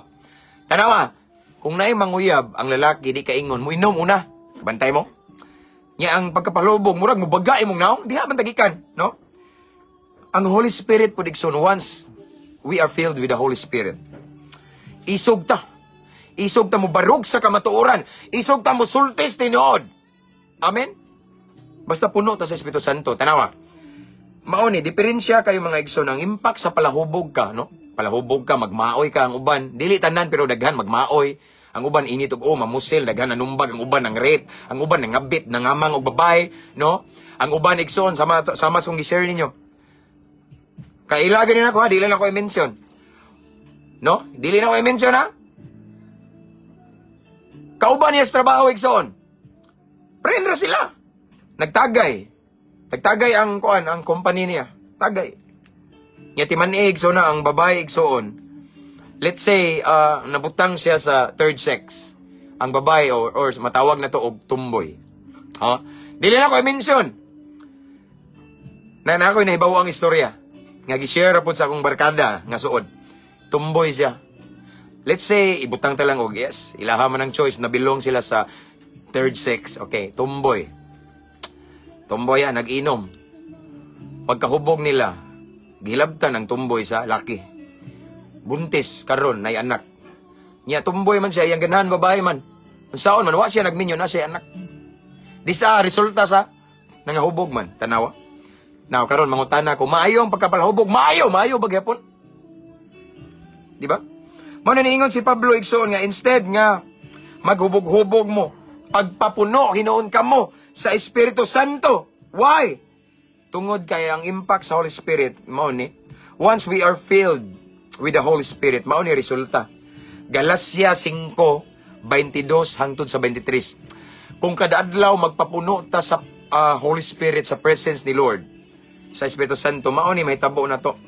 [SPEAKER 2] Tanawa. Kung naay manguyab ang lalaki, di kaingon, muinom una. Bantay mo. Nya ang pagkapalubog, murag mubaga imong naong, diha man tagikan, no? Ang Holy Spirit po, igsoon, once we are filled with the Holy Spirit, isog ta. Isog ta mo barug sa kamatuoran. Isog ta mo sultis tinuod. Amen? Basta puno ta sa Espiritu Santo. Tanawa. Mao ni diferensya kayo, mga igsoon, ang impact sa palahubog ka, no? Palahubog ka, magmaoy ka ang uban. Dili tanan pero daghan magmaoy. Ang uban init og o mamusil, daghan nanumbag, ang uban nang rape, ang uban nangabit, nangamang og babae, no? Ang uban, igsoon, sama sama sa gi-share ninyo. Kaila ganin ako ha, dili na ako i-mention. No? Dili na ako i-mention ha. Kauban niya sa trabaho, igsoon. Friend ra sila. Nagtagay. Nagtagay ang kuan, ang company niya. Tagay. Nya timan-ig so na ang babae, igsoon. Let's say nabutang siya sa third sex. Ang babae or matawag na to og tumboy. Ha? Dili na ko i-mention. Na na ako nahibaw ang istorya. Nga gi-share ra pud sa akong barkada nga suod. Tumboy siya. Let's say ibutang ta lang og yes, ilaha man ang choice na belong sila sa third sex. Okay, tumboy. Tumboy ah, nag-inom. Pagkahubog nila, gilabtan ang tumboy sa laki. Buntis karon nay anak. Nya tumboy man siya, iyang ganahan babae man. Unsaon man, wa siya nagminyo na siya anak. Di sa resulta sa nangahubog man, tanawa. Now karon mangutana ko, maayo ang pagkapalahubog, maayo, maayo ba gyapon? Di ba? Mao na niingon si Pablo, igsoon, nga instead nga maghubog-hubog mo, pagpapuno hinuon kamo sa Espiritu Santo. Why? Tungod kay ang impact sa Holy Spirit, mao ni, once we are filled with the Holy Spirit, mao ni resulta. Galacia 5:22 hangtod sa 23. Kung kada adlaw magpapuno ta sa Holy Spirit, sa presence ni Lord, sa Espiritu Santo, mao ni mahitabo na to.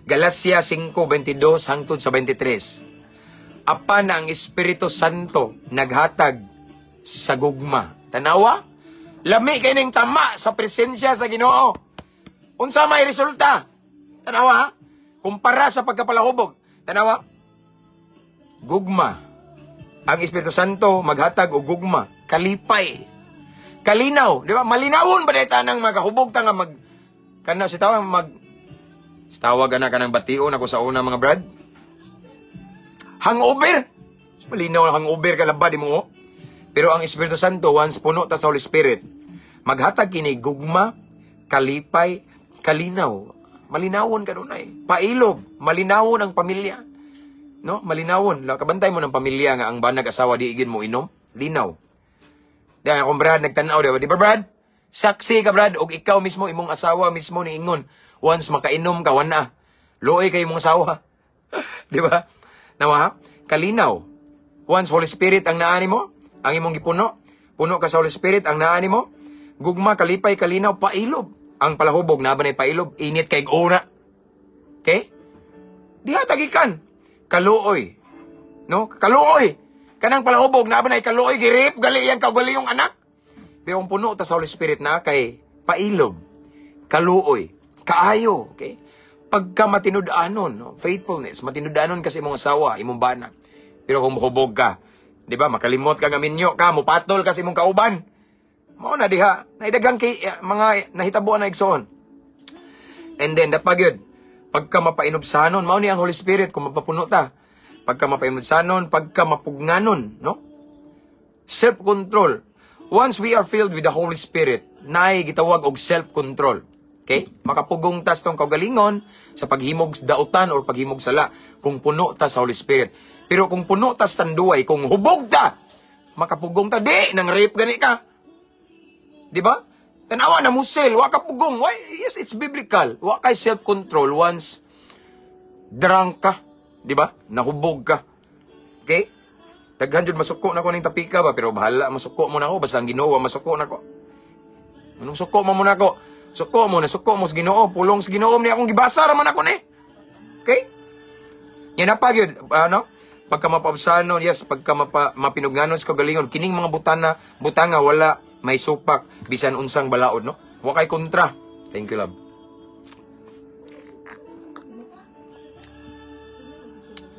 [SPEAKER 2] Galacia 5:22 hangtod sa 23. Apan ang Espiritu Santo naghatag sa gugma. Tanawa? Lami kay ning tama sa presensya sa Ginoo. Unsa may resulta? Tanawa ha? Kumpara sa pagkapalahubog. Tanawa? Gugma. Ang Espiritu Santo maghatag og gugma, kalipay, kalinaw, di ba? Malinawon ba dayta nang magahubog ta nga mag kana si tawag mag tawag ana kanang bation ako sa una, mga brad. Hangover. Malinaw na hangover ka labad mo. Oh. Pero ang Espiritu Santo, once puno ta sa Holy Spirit, maghatag kini gugma, kalipay, kalinaw. Malinawon ka dunay. Pailob, malinawon ang pamilya. No? Malinawon. Kabantay mo ng pamilya nga ang banag asawa di igin mo inom, linaw. Di akong brad nagtan-aw di ba? Di ba, brad? Saksi ka, brad, og ikaw mismo, imong asawa mismo niingon. Once makainom ka wana. Luoy kay imong asawa. Di ba? Nawa, kalinaw. Once Holy Spirit ang naa nimo, ang imong gipuno, puno ka sa Holy Spirit ang naa nimo, gugma, kalipay, kalinaw, pailob. Ang palahubog na ba na pailob, init kay una. Okay? Diha tagikan. Kaluoy. No? Kaluoy. Kanang palahubog na ba na kaluoy, girip, gali yang kaugali yung anak. Pero kung puno ta sa Holy Spirit na kay pailob, kaluoy, kaayo, okay? Pagka matinud-anon, no? Faithfulness, matinud-anon kasi imong asawa, imong bana. Pero kung hubog ka, di ba, makalimot ka nga minyo ka, mupatol ka sa imong kauban. Mao na diha, naidagang kay mga nahitabuan na, igsoon. And then, dapag yun, pagka mapainubsanon, mao ni ang Holy Spirit kung mapapuno ta. Pagka mapainubsanon, pagka mapugnanon, no? Self-control. Once we are filled with the Holy Spirit, naay gitawag og self-control. Okay? Makapugong tas tong kaugalingon sa paghimog dautan or paghimog sala kung puno ta sa Holy Spirit. Pero kung puno ta sa tanduay, kung hubog ta, makapugong ta, di, nang rape gani ka. Di ba? Tanawa na musil, wa ka pugong. Why? Yes, it's biblical. Wa kay self-control once drunk ka. Di ba? Nahubog ka. Okay? Daghan jud masuko na ko ning tapika ba, pero bahala masuko mo na ako basta ang Ginoo masuko na ko. Anong suko mo muna ako? Suko mo na suko mo sa Ginoo, pulong sa Ginoo ni akong gibasa ra man ako ni. Okay? Yan na pa gyud, ano? Pagka mapaubsanon, yes, pagka mapinugnanon sa kagalingon, kining mga butana, butanga wala may supak bisan unsang balaod, no? Wa kay kontra. Thank you, love.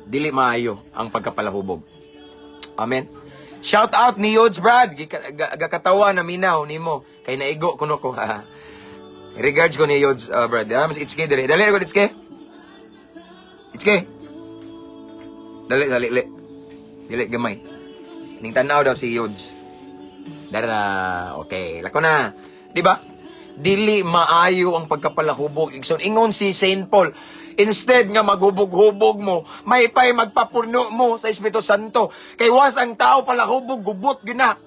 [SPEAKER 2] Dili maayo ang pagkapalahubog. Amen. Shout out ni Yods Brad, gakatawa na minaw nimo kay naigo kuno ko. Regards ko ni Yods Brad. Ah, mas itske dire. Dali ko itske. Itske. Dali, dali, dali. Dili gamay. Ning tanaw daw si Yods. Dara, okay. Lako na. Di ba? Dili maayo ang pagkapalahubog, igsoon. Ingon si Saint Paul, instead nga maghubog-hubog mo, may pay magpapuno mo sa Espiritu Santo. Kay was ang tao palahubog, gubot gina.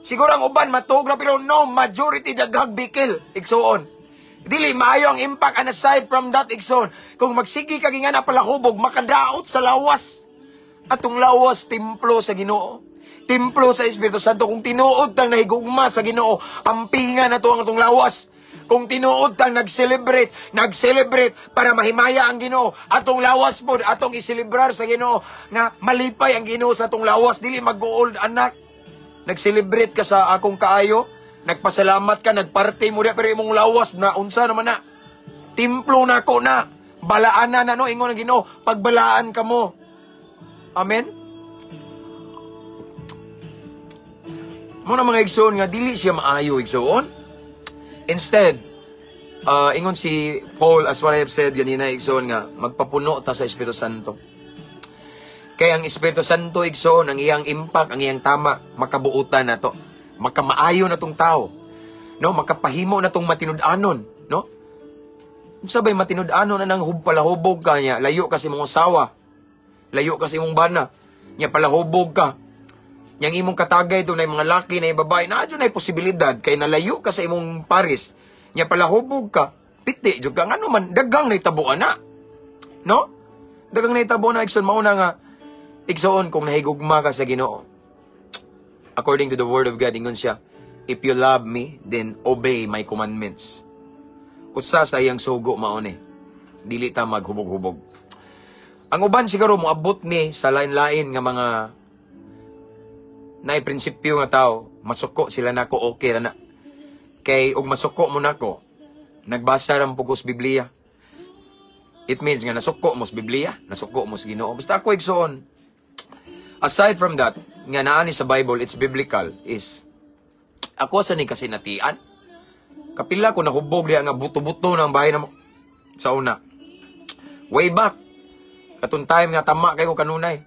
[SPEAKER 2] Siguro ang uban matuog ra, pero no, majority daghag bikil, igsoon. Dili maayo ang impact, and aside from that, igsoon, kung magsige ka nga na palahubog, makadaot sa lawas. Atong lawas, templo sa Ginoo. Templo sa Espiritu Santo. Kung tinuod tang nahigugma sa Ginoo, ampinga na to ang atong lawas. Kung tinuod tang nag-celebrate, nag-celebrate para mahimaya ang Ginoo, atong lawas pod atong iselebrar sa Ginoo nga malipay ang Ginoo sa atong lawas, dili mag-old anak. Nag-celebrate ka sa akong kaayo, nagpasalamat ka, nagparty mo pero imong lawas na unsa naman na. Templo na ko na. Balaan na na no, ingon ang Ginoo, pagbalaan ka mo. Amen. Mo na mga igsoon nga dili siya maayo, igsoon. Instead, ingon si Paul, as what I have said ganina, igsoon, nga magpapuno ta sa Espiritu Santo. Kay ang Espiritu Santo, igsoon, ang iyang impact, ang iyang tama, makabuutan na to. Makamaayo na tong tao. No, makapahimo na tong matinud-anon, no? Unsa bay matinud-anon na nang palahubog ka niya, layo ka sa imong asawa. Layo ka sa imong bana. Nya palahubog ka. Yang imong katagay doon ay mga laki na babae, na adyo na posibilidad kay nalayo ka sa imong paris. Nya palahubog ka, piti jud ka, ngano man daghang nahitabo ana. No? Daghang nahitabo na, igsoon, mao na nga igsoon kung nahigugma ka sa Ginoo. According to the word of God, ingon siya, "If you love me, then obey my commandments." Usa sa iyang sugo mao ni, dili ta maghubog-hubog. Ang uban siguro moabot ni sa lain-lain nga mga naay prinsipyo nga tao, masuko sila nako, okay ra na. Kay og masuko mo nako, nagbasa ra mo sa Biblia. It means nga nasuko mo sa Biblia, nasuko mo sa Ginoo. Basta ako, igsoon. Aside from that, nga naa ni sa Bible, it's biblical, is ako sa ni kasi natian. Kapila ko nahubog diya nga buto-buto ng bahay na mo sa una. Way back. Katong time nga tama kayo kanunay.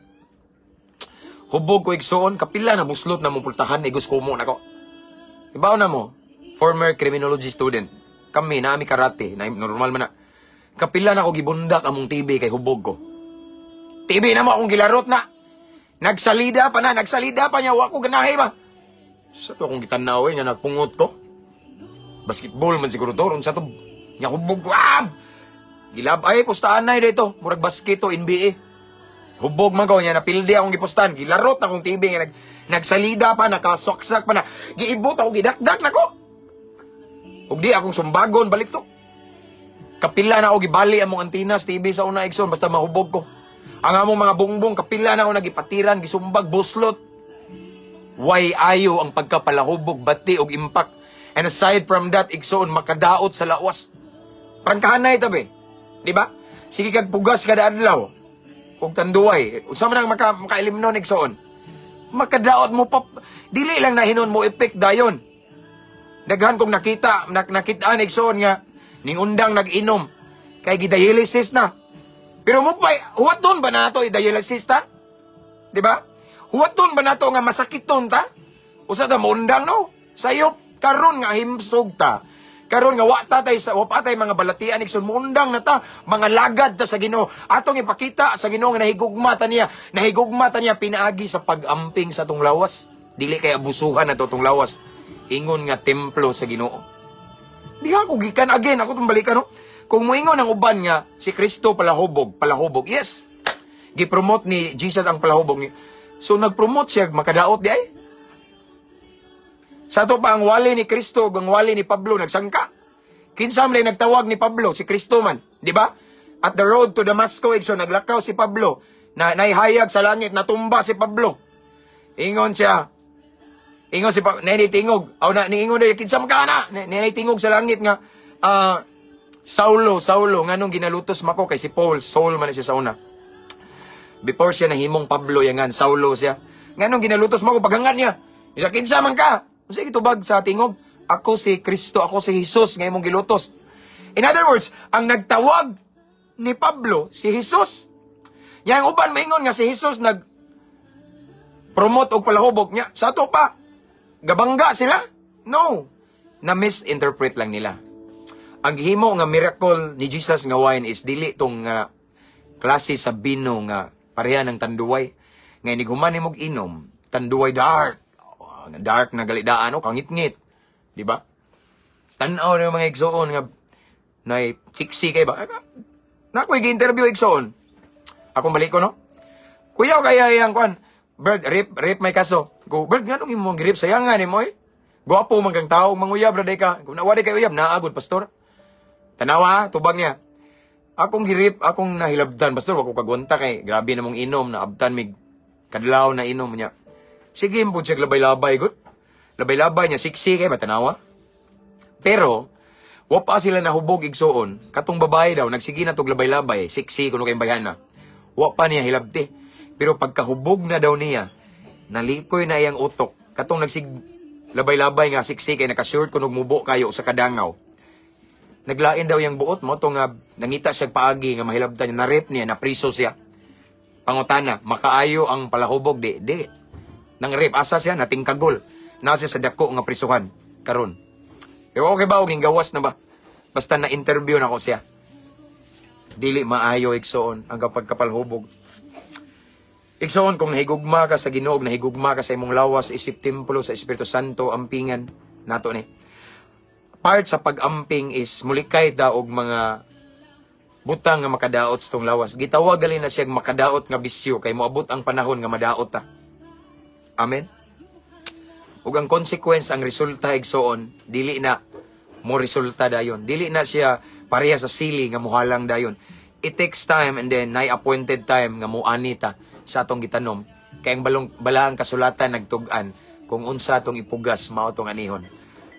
[SPEAKER 2] Hubog ko, igsoon, kapila na buslot na mo pultahan, igos ko mo nako. Ibaw na mo, former criminology student. Kami, naami karate, na normal man na. Kapila na ako gibundak among TV kay hubog ko. TV na mo akong gilarot na. Nagsalida pa na, nagsalida pa niya, wa ko ganahe ba. Sa to akong gitanaw eh, nga nagpungot ko. Basketball man siguro to, ron sa to, nga hubog ko, ah! Gilab, ay, pustaan na dito, murag basket to, NBA. Hubog man ko niya, napildi akong gipostan, gilarot na akong TV, nga nagsalida pa, nakasoksak pa na, giibot ako, gidakdak na ko. Ug di akong sumbagon, balik to. Kapila na ako gibali among antinas, TV sa una, igsoon, basta mahubog ko. Ang among mga bongbong, kapila na ako nagipatiran, gisumbag, buslot. Way ayo ang pagkapalahubog, bati og impact. And aside from that, igsoon, makadaot sa lawas. Prangkahanay tabi. Di ba? Sige kag pugas kada adlaw. Og tanduay. Unsa man ang makailimnon, igsoon? Makadaot mo pa. Dili lang nahinon mo effect dayon. Daghan kong nakita, nakita igsoon nga ningundang nag-inom kay gidialysis na. Pero mo pa huwaton ba nato i-dialysis ta? Di ba? Huwaton ba nato nga masakiton ta? Usa ta moundang no? Sayop karon nga himsog ta. Karon nga wa ta tay sa wa pa tay mga balatian, igsoon, moundang na ta, mga lagad ta sa Ginoo. Atong ipakita sa Ginoo nga nahigugma ta niya, nahigugma ta niya pinaagi sa pag-amping sa tong lawas. Dili kay abusuhan na to tong lawas. Ingon nga templo sa Ginoo. Diha ko gikan again ako tong balikan no. Kung moingon ang uban nga si Kristo palahubog, palahubog. Yes. Gipromote ni Jesus ang palahubog ni. So nagpromote siya makadaot di ay. Sa ato pa ang wali ni Kristo ug ang wali ni Pablo nagsangka. Kinsa man lay nagtawag ni Pablo? Si Kristo man, di ba? At the road to Damasco, igsoon, naglakaw si Pablo, na naihayag sa langit, natumba si Pablo. Ingon siya. Ingon si Pablo, nini tingog. Aw na niingon na kinsa man ka na? Nini tingog sa langit nga "Saulo, Saulo, nganong ginalutos mako?" Kay si Paul, Saul man siya sa una. Before siya nahimong Pablo, yangan Saulo siya. Nganong ginalutos mo ako paghangad niya? Isa, kinsa man ka? Unsa gitubag sa tingog? Ako si Kristo, ako si Jesus nga imong gilutos. In other words, ang nagtawag ni Pablo si Jesus. Yang uban maingon nga si Jesus nag promote og palahubog niya. Sa ato pa, gabangga sila? No. Na misinterpret lang nila. Ang gihimo nga miracle ni Jesus nga wine is dili tong nga klase sa bino nga pareha ng Tanduay. Nga inig human nimog inom, Tanduay dark. Oh, nga dark na galidaan o kangit-ngit. Di ba? Tan-aw na mga igsoon nga nay siksi kay ba? Na ako'y gi-interview, igsoon. Akong balik ko, no? Kuya, kaya yang kwan. Bird, rape, rape may kaso. Go, Bird, nga nung imong gi-rape, sayangan ni mo eh. Gwapo man kang tao, manguyab ra day ka. Kung nawa day kay uyab, naagod, pastor. Tanawa, tubag niya. Akong gi-rape, akong nahilabtan, pastor, wa ko kagwanta kay grabe na mong inom, na abtan mig kadlaw na inom niya. Sige, po siya labay-labay, good. Labay-labay niya, siksi kay ba, tanawa? Pero, wa pa sila nahubog, igsoon. Katong babae daw, nagsige na tog labay-labay, siksi kuno kay bayhana. Wa pa niya hilabti. Pero pagkahubog na daw niya, nalikoy na iyang utok. Katong nagsig labay-labay nga siksi kay naka-short kuno mubo kayo sa kadangaw. Naglain daw yung buot mo to nga nangita siya paagi nga mahilabtan niya, na-rape niya, napriso siya. Pangutana, makaayo ang palahubog di di. Nang rape asa siya natingkagol. Nasa sa dako nga prisuhan karon. Pero okay ba og ning gawas na ba? Basta na interview na ko siya. Dili maayo, igsoon, ang kapag kapalhubog. Igsoon, kung nahigugma ka sa Ginoo, nahigugma ka sa imong lawas isip templo sa Espiritu Santo, ampingan nato ni. Part sa pag-amping is mulikay da og mga butang nga makadaot sa tong lawas. Gitawag gali na siyang makadaot nga bisyo kay moabot ang panahon nga madaot ta. Amen. Ug ang consequence, ang resulta, igsoon, dili na mo resulta dayon. Dili na siya pareha sa sili nga muhalang dayon. It takes time and then nay appointed time nga muani ta sa atong gitanom. Kay ang balong balaang kasulatan nagtug-an kung unsa atong ipugas mao tong anihon.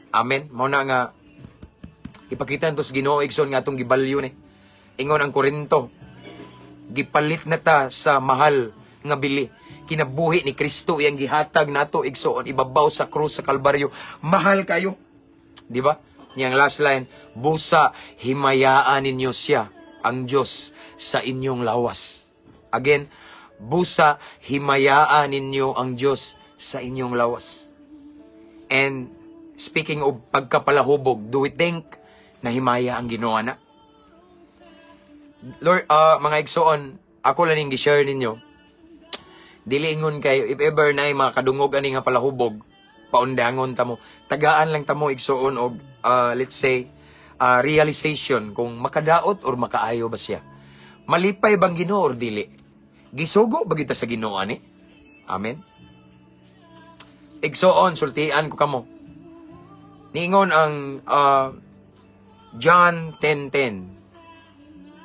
[SPEAKER 2] Amen. Mao na nga ipakita nito sa Ginoo, igsoon, nga atong gibalyo ni. Ingon ang Korinto, gipalit na ta sa mahal nga bili. Kinabuhi ni Kristo iyang gihatag nato, igsoon, ibabaw sa krus sa Kalbaryo. Mahal kayo. Di ba? Niyang last line, busa himayaan ninyo siya, ang Diyos, sa inyong lawas. Again, busa himayaan ninyo ang Diyos sa inyong lawas. And speaking of pagkapalahubog, do we think na himaya ang Ginoo na? Lord, mga igsoon, ako lang ning gi-share ninyo. Dili ingon kayo, if ever na mga kadungog ani nga palahubog, paundangon ta mo. Tagaan lang ta mo, igsoon, og let's say realization kung makadaot or makaayo ba siya. Malipay bang Ginoo or dili? Gisugo ba kita sa Ginoo ani? Amen. Igsoon, sultian ko kamo. Niingon ang John 10:10.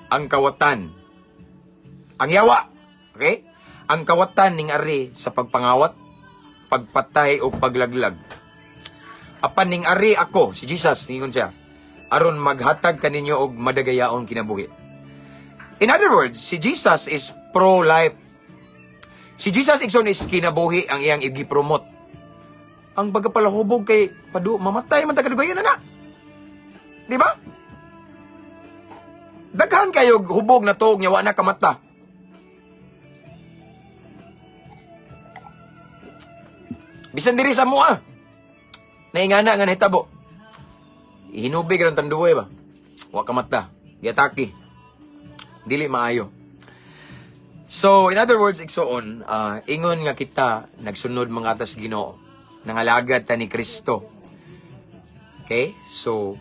[SPEAKER 2] Ang kawatan. Ang yawa. Okay? Ang kawatan ning ari sa pagpangawat, pagpatay o paglaglag. Apan ning ari ako, si Jesus, ningon siya, aron maghatag kaninyo og madagayaon kinabuhi. In other words, si Jesus is pro-life. Si Jesus, igsoon, is kinabuhi ang iyang igi-promote. Ang pagkapalahubog kay padu mamatay man ta kadugayan na na. Di ba? Daghan kayo hubog na tuog nya wa na kamata. Bisan diri sa mua. Naingana nga nahitabo. Hinubi ka ng Tanduay ba? Wa kamata. Giatake. Dili maayo. So, in other words, igsoon, ingon nga kita nagsunod mga atas Ginoo. Nangalagad ta ni Kristo. Okay? So,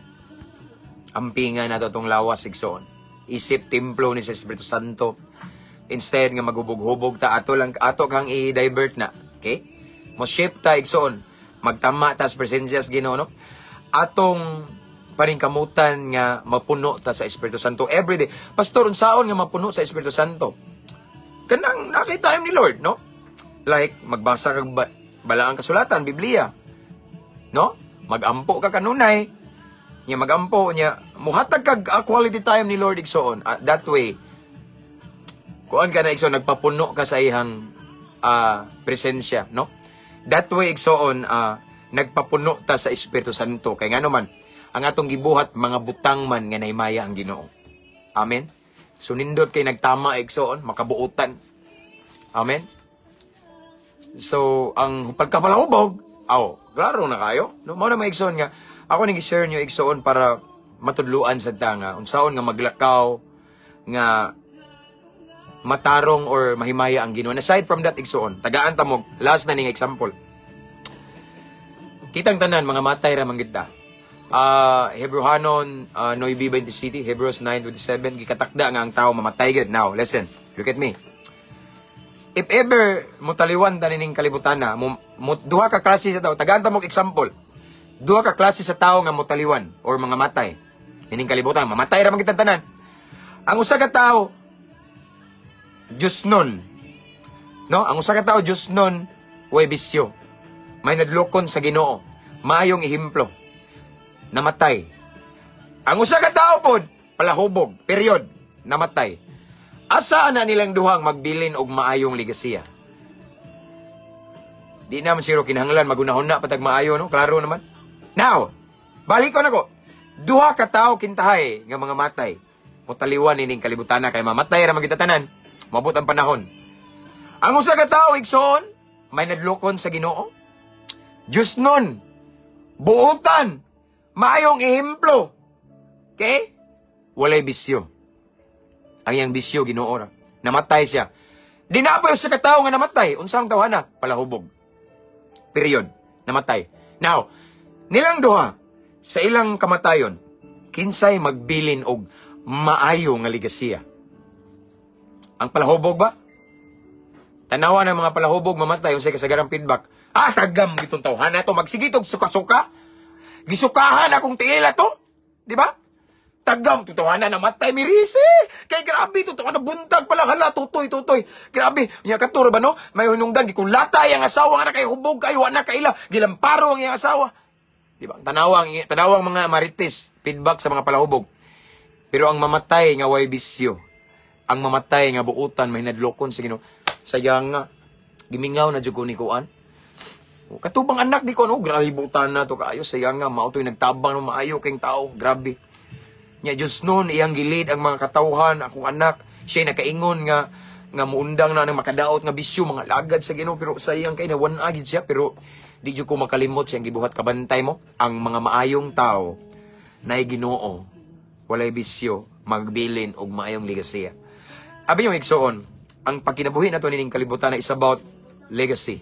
[SPEAKER 2] ampingan nato tong lawas, igsoon. Isip templo ni sa Espiritu Santo. Instead nga maghubog-hubog ta, ato lang ato kang i-divert na. Okay? Mo shift ta, igsoon. Magtama ta sa presensya sa Ginoo, no? Atong paringkamutan nga mapuno ta sa Espiritu Santo everyday. Pastor, unsaon nga mapuno sa Espiritu Santo? Kanang nakita ni Lord, no? Like magbasa kag balaang kasulatan, Biblia. No? Magampo ka kanunay. Nya magampo nya muhatag kag quality time ni Lord, igsoon. That way kuan ka na, igsoon, nagpapuno ka sa iyang Presensya, no? That way, igsoon, nagpapuno ta sa Espiritu Santo. Kay ngano man, ang atong gibuhat mga butang man nga nahimaya ang Ginoo. Amen. So nindot kay nagtama, igsoon, makabuutan. Amen. So ang pagkapalahubog, aw, klaro na kayo. No, mao na, mga igsoon, nga ako ning i-share niyo, igsoon, para matudluan sa ta nga unsaon nga maglakaw nga matarong or mahimaya ang Ginoo. And aside from that, igsoon, tagaan ta mo last na ning example. Kitang tanan mga matay ra man gid ta. Hebrehanon 9:27, Hebrews 9:27, gikatakda nga ang tao mamatay gid. Now, listen. Look at me. If ever mutaliwan ta nining kalibutan na, mo, duha ka klase sa tao, tagaan ta mo example. Duha ka klase sa tao nga mutaliwan or mga matay. Nining kalibutan, mamatay ra man kitang tanan. Ang usa ka tao, Diyos nun. No? Ang usa ka tao, Diyos nun, way bisyo. May nadlokon sa Ginoo. Maayong ehemplo. Namatay. Ang usa ka tao pod, palahubog, period, namatay. Asa na nilang duhang magbilin og maayong ligasiya? Di naman siguro kinahanglan magunahon na patag maayo, no? Klaro naman. Now, balik ko nako. Duha ka tawo kintahay nga mga matay. Mutaliwan ining kalibutan na kay mamatay ra man kita tanan. Mabot ang panahon. Ang usa ka tawo, igsoon, may nadlokon sa Ginoo. Diyos nun, buutan, maayong ehemplo. Okay? Walay bisyo. Ang iyang bisyo, Ginoo ra. Namatay siya. Di na pa usa ka tawo nga namatay. Unsa ang tawhana? Palahubog. Period. Namatay. Now, nilang duha, sa ilang kamatayon, kinsay magbilin og maayo nga ligasiya? Ang palahubog ba? Tanawa ng mga palahubog mamatay, unsay kasagarang feedback? "Ah, tagam gitong tawhana to, magsigitog suka-suka. Gisukahan akong tiil to." Di ba? "Tagam tawhana, namatay mirisi. Kay grabe to na buntag pala, hala, tutoy tutoy. Grabe." Nya katur ba, no? May hunungdan gikulatay ang asawa nga na kay hubog kay wa na kaila, gilamparo ang iyang asawa. Di ba? Tanawang tanawang mga marites, feedback sa mga palahubog. Pero ang mamatay nga way bisyo, ang mamatay nga buutan, may nadlokon sa Ginoo. "Sayang nga, gimingaw na jud ko ni kuan. Katubang anak di ko, no, grabe buutan na to kaayo, sayang nga mao to'y nagtabang ng maayo kayong tao, grabe. Nya Diyos noon, iyang gilid ang mga katawhan, akong anak, siya nakaingon nga nga muundang na ng makadaot nga bisyo, mga lagad sa Ginoo, pero sayang kay na wan agid siya, pero di jud ko makalimot siyang gibuhat." Kabantay mo, ang mga maayong tao nay Ginoo, walay bisyo, magbilin og maayong ligasiya. Abi yung igsoon, ang pagkinabuhi nato nining kalibutan na is about legacy.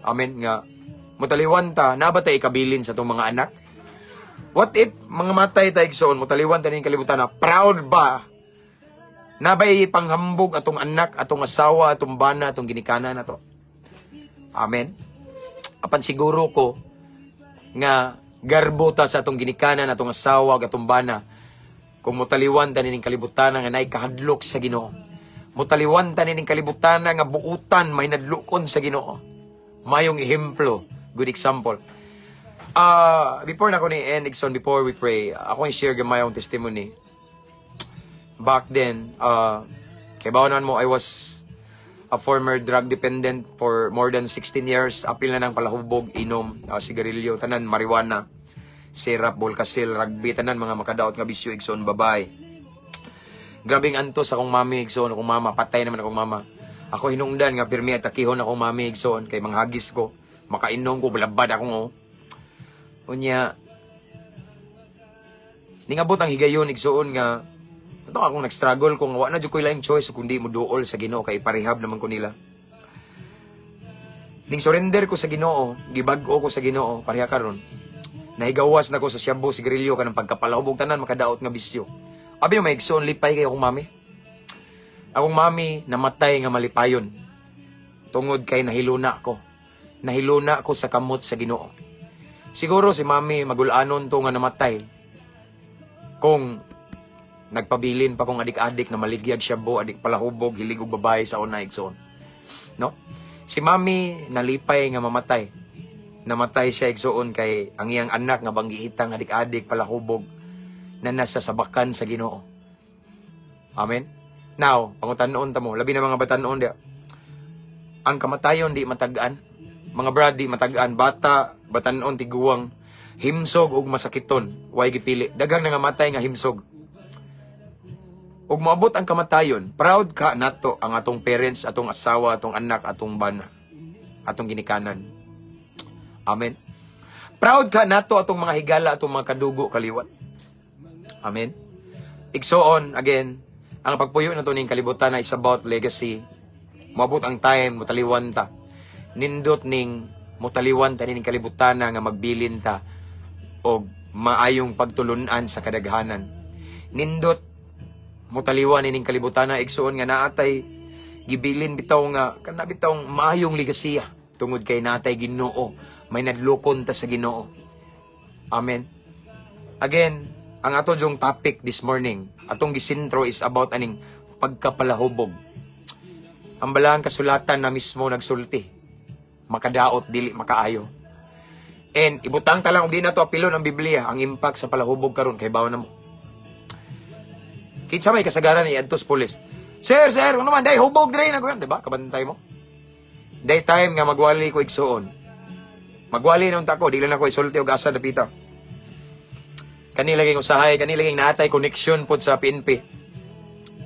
[SPEAKER 2] Amen nga mutaliwan ta, na ba tay ikabilin sa atong mga anak? What if mga matay ta, igsoon, mutaliwan ta nining kalibutan na, proud ba? Na ba'y panghambog atong anak, atong asawa, atong bana, atong ginikanan nato? Amen. Apan siguro ko nga garbo ta sa atong ginikanan, atong asawa, ug atong bana kung mutaliwan ta nining kalibutan nga naay kahadlok sa Ginoo. Mutaliwan ta nining kalibutan nga buutan, may nadlukon sa Ginoo. Mayong ehemplo, good example. Before na ko ni end, igsoon, before we pray, ako i-share gamay akong testimony. Back then, kay naman mo, I was a former drug dependent for more than 16 years. Apil na ng palahubog, inom, sigarilyo, tanan, marijuana, syrup, bolkasil, rugby, tanan, mga makadaot nga bisyo, igsoon, babay. Grabe ang antos akong mami, igsoon, akong mama, patay naman akong mama. Ako hinungdan nga pirmi at takihon akong mami, igsoon, kay manghagis ko, makainom ko, balabad akong oh. Unya, ningabot ang higayon, igsoon, nga ito akong nag-struggle kung wa na jud ko'y laing choice kundi mo duol sa Ginoo kay iparehab naman ko nila. Ning surrender ko sa Ginoo, gibag-o ko sa Ginoo, pareha karon. Nahigawas na ko sa shabu, sigarilyo, kanang pagkapalahubog, tanan makadaot nga bisyo. Abi mo, igsoon, lipay kay akong mami. Akong mami namatay nga malipayon. Tungod kay nahiluna ko. Nahiluna ko sa kamot sa Ginoo. Siguro si mami magulanon to nga namatay. Kung nagpabilin pa kong adik-adik na maligyag shabu, adik palahubog, hilig og babae sa una, igsoon. No? Si mami nalipay nga mamatay. Namatay siya, igsoon, kay ang iyang anak nga banggiitang adik-adik palahubog na nasa sabakan sa Ginoo. Amen. Now, pangutanon ta mo, labi na mga batanon dia. Ang kamatayon di matag-an. Mga brad, di matag-an. Bata, batanon, tiguang, himsog ug masakiton, way gipili. Daghang nangamatay nga himsog. Ug moabot ang kamatayon, proud ka nato ang atong parents, atong asawa, atong anak, atong bana, atong ginikanan. Amen. Proud ka nato atong mga higala, atong mga kadugo kaliwat. Amen. Igsoon, again, ang pagpuyo nato ning kalibutan na is about legacy. Moabot ang time, mutaliwan ta. Nindot ning mutaliwan ta ning kalibutan nga magbilin ta og maayong pagtulunan sa kadaghanan. Nindot mutaliwan ining kalibutan, igsoon, nga naatay gibilin bitaw nga kana bitaw maayong ligasiya tungod kay natay Ginoo, may nadlukon ta sa Ginoo. Amen. Again, ang ato jung topic this morning, atong gisintro is about aning pagkapalahubog. Ang balaang kasulatan na mismo nagsulti, makadaot dili makaayo. And ibutang ta lang og di nato apilon ang Biblia, ang impact sa palahubog karon kay bawo na mo. Kinsa may kasagaran ni adtos pulis. "Sir, sir, ano man, day hubog dre na ko yan," di ba? Kabantay mo. Day time nga magwali ko, igsuon. Magwali na unta ko, di lang ako isulti og asa dapita. Kani laging usahay, kani laging naatay connection pod sa PNP.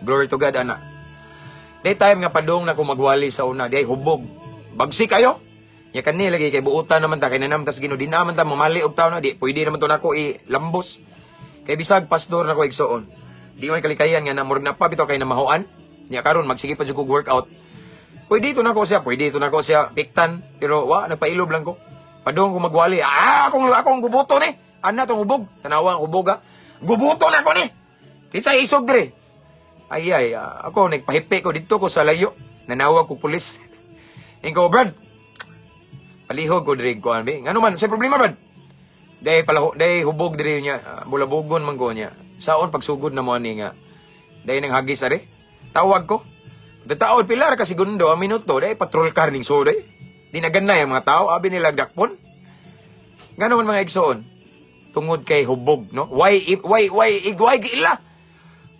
[SPEAKER 2] Glory to God, ana. Day time nga padung na ko magwali sa una, day hubog. Bagsi kayo. Ya kani lagi kay buutan naman ta kay nanamtas Ginoo, di naman ta mamali og tawo na di pwede naman to nako i-lambos. Kay bisag pastor na ko, igsuon, di man kalikayan nga na murag na pa bitaw kay namahuan. Nya karon magsige pa jud kog workout. Pwede to nako siya, pwede to nako siya piktan, pero wa, nagpailob lang ko. Padung ko magwali, ah, akong gubuto ni. Ana tong hubog, tanawa ang hubog ha. Gubuto na ko ni. Kinsa isog dire? Ay ay, ah, ako nagpahipi ko dito ko sa layo. Nanawag ko pulis. Ingon ko, "Brad, palihog ko diri ko abi." "Ngano man sa problema, brad?" "Day pala day hubog diri niya, ah, bulabugon man ko niya. Saon pagsugod na mo ani nga day nang hagis are?" Tawag ko. Dataod pila ra ka segundo, ang minuto, day patrol car ning suday. Di na ganay ang mga tao, abi nila dakpon. Ngano man, mga igsoon? Tungod kay hubog, no? Why giila?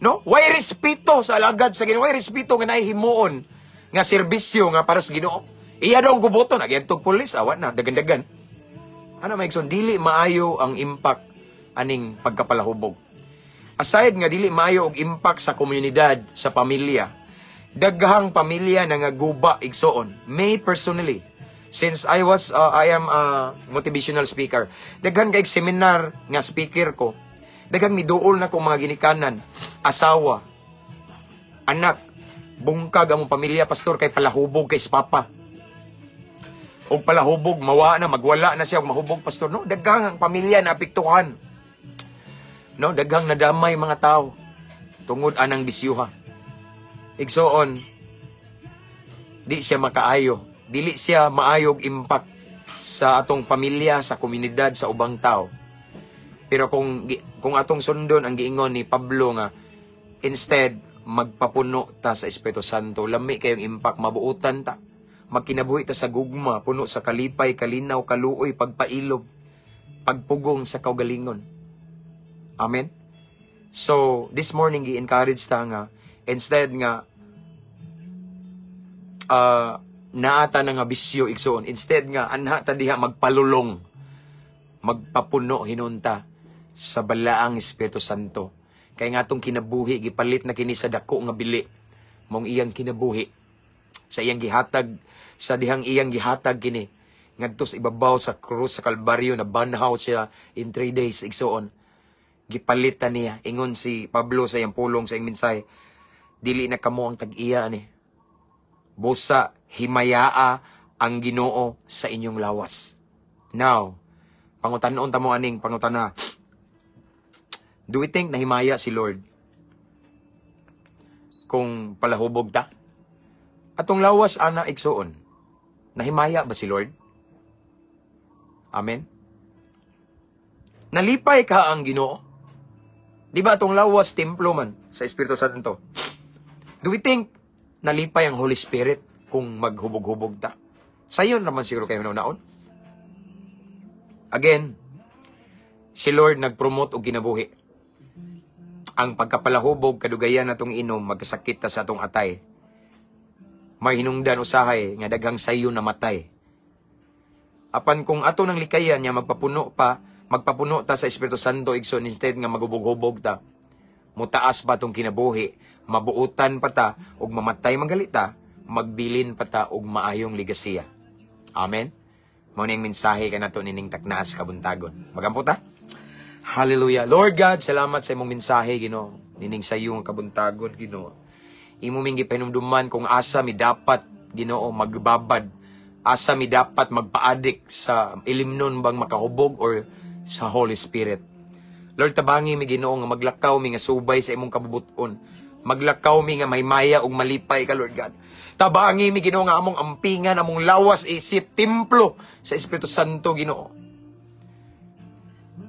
[SPEAKER 2] No? Why respeto sa alagad sa Ginoo? Why respeto nga nahihimuon nga serbisyo nga para sa Ginoo? Iya daw ang guboton, nagyantog pulis, awa na, dagan-dagan. Ano, mga igsoon, dili maayo ang impact aning pagkapalahubog. Aside nga dili maayo og impact sa komunidad, sa pamilya, daghang pamilya na nga guba, igsoon. Me personally, since I am a motivational speaker, daghan kay seminar nga speaker ko. Daghang miduol na ko mga ginikanan, asawa, anak, "Bungkag among pamilya, pastor, kay palahubog kay si papa. Og palahubog, mawa na, magwala na siya og mahubog, pastor," no? Daghang ang pamilya na apektuhan. No, daghang nadamay mga tao tungod anang bisyuha. Igsoon, di siya makaayo. Dili siya maayog impact sa atong pamilya, sa komunidad, sa ubang tao. Pero kung atong sundon ang giingon ni Pablo nga instead magpapuno ta sa Espiritu Santo, lami kayong impact, mabuutan ta. Magkinabuhi ta sa gugma, puno sa kalipay, kalinaw, kaluoy, pagpailob, pagpugong sa kaugalingon. Amen. So, this morning gi-encourage ta nga instead nga naata na nga bisyo, igsoon, instead nga anha ta diha magpalulong, magpapuno hinunta sa balaang Espiritu Santo. Kay nga atong kinabuhi gipalit na kini sa dako nga bili mong iyang kinabuhi sa iyang gihatag sa dihang iyang gihatag kini ngadto sa ibabaw sa krus sa Kalbaryo, na banhaw siya in 3 days, igsoon. Gipalit ta niya. Ingon si Pablo sa iyang pulong, sa iyang mensahe, "Dili na kamo ang tag-iya ani, busa himayaa ang Ginoo sa inyong lawas." Now, pangutanon ta mo aning pangutana: Do we think nahimaya si Lord kung palahubog ta? Atong lawas ana, igsuon, nahimaya ba si Lord? Amen? Nalipay ka ang Ginoo? Di ba atong lawas templo man sa Espiritu Santo? Do we think nalipay ang Holy Spirit kung maghubog-hubog ta? Sayon naman siguro kayo naon. Again, si Lord nagpromote og kinabuhi. Ang pagkapalahubog, kadugayan natong inom, magkasakit ta sa atong atay. May hinungdan usahay nga daghang sayo namatay. Apan kung ato nang likayan niya magpapuno pa, magpapuno ta sa Espiritu Santo, igsoon, instead nga magubog-hubog ta, mutaas ba tong kinabuhi, mabuutan pa ta, ug mamatay magalita, magbilin pa ta og maayong ligasiya. Amen? Mao ning mensahe kanato nining taknaas kabuntagon. Magampo ta? Hallelujah. Lord God, salamat sa imong mensahe, Ginoo. Nining sayo nga kabuntagon, Ginoo. Imo ming gipahinumduman kung asa mi dapat, Ginoo, magbabad. Asa mi dapat magpaadik, sa ilimnon bang makahubog or sa Holy Spirit. Lord, tabangi mi, Ginoo, nga maglakaw mi nga subay sa imong kabubuton. Maglakaw mi nga maymaya ug malipay ka, Lord God. Tabangi mi, Ginoo, nga among ampingan, among lawas isip templo sa Espiritu Santo, Ginoo.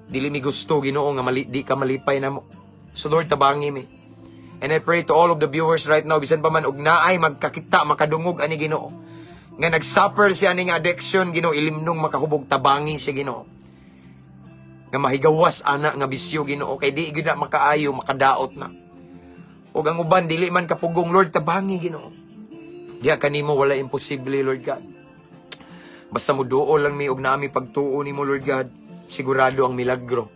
[SPEAKER 2] Dili mi gusto, Ginoo, nga mali, di ka malipay namo. So Lord, tabangi mi. And I pray to all of the viewers right now, bisan pa man og naay magkakita, makadungog ani, Ginoo, nga nagsuffer siya ani nga addiction, Ginoo, ilimnong makahubog, tabangi siya, Ginoo. Nga mahigawas ana nga bisyo, Ginoo, kay di gyud na makaayo, makadaot na. Ug ang uban dili man kapugong, Lord, tabangi, Ginoo. Diya kanimo wala imposible, Lord God. Basta mo duol lang mi og nami pagtuo nimo, Lord God, sigurado ang milagro.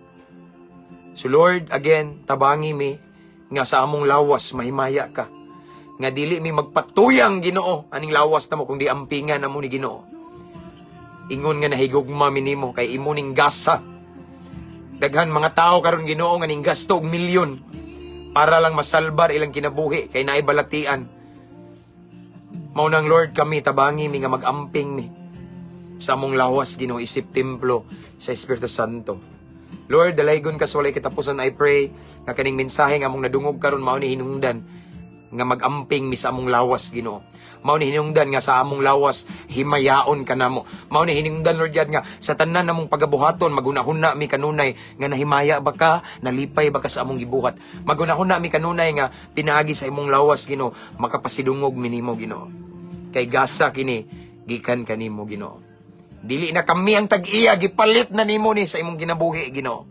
[SPEAKER 2] So Lord, again, tabangi mi nga sa among lawas mahimaya ka. Nga dili mi magpatuyang, Ginoo, aning lawas namo kung di ampingan namo ni Ginoo. Ingon nga nahigugma mi nimo kay imo ning gasa. Daghan mga tao karon, Ginoo, nga ning gasto og milyon para lang masalbar ilang kinabuhi kay naay balatian. Mao nang Lord, kami tabangi mi nga magamping mi sa among lawas, Ginoo, isip templo sa Espiritu Santo. Lord, dalaygon ka sa walay katapusan. I pray nga kaning mensahe nga among nadungog karon mao ni hinungdan nga magamping mi sa among lawas, Ginoo. Mao ni hinungdan nga sa among lawas himayaon ka namo. Mao ni hinungdan, Lord God, nga sa tanan namong pagabuhaton magunahuna mi kanunay nga nahimaya ba ka, nalipay ba ka sa among gibuhat. Magunahuna mi kanunay nga pinaagi sa imong lawas, Ginoo, makapasidungog mi nimo, Ginoo. Kay gasa kini gikan kanimo, Ginoo. Dili na kami ang tag-iya, gipalit na nimo ni sa imong kinabuhi, Ginoo.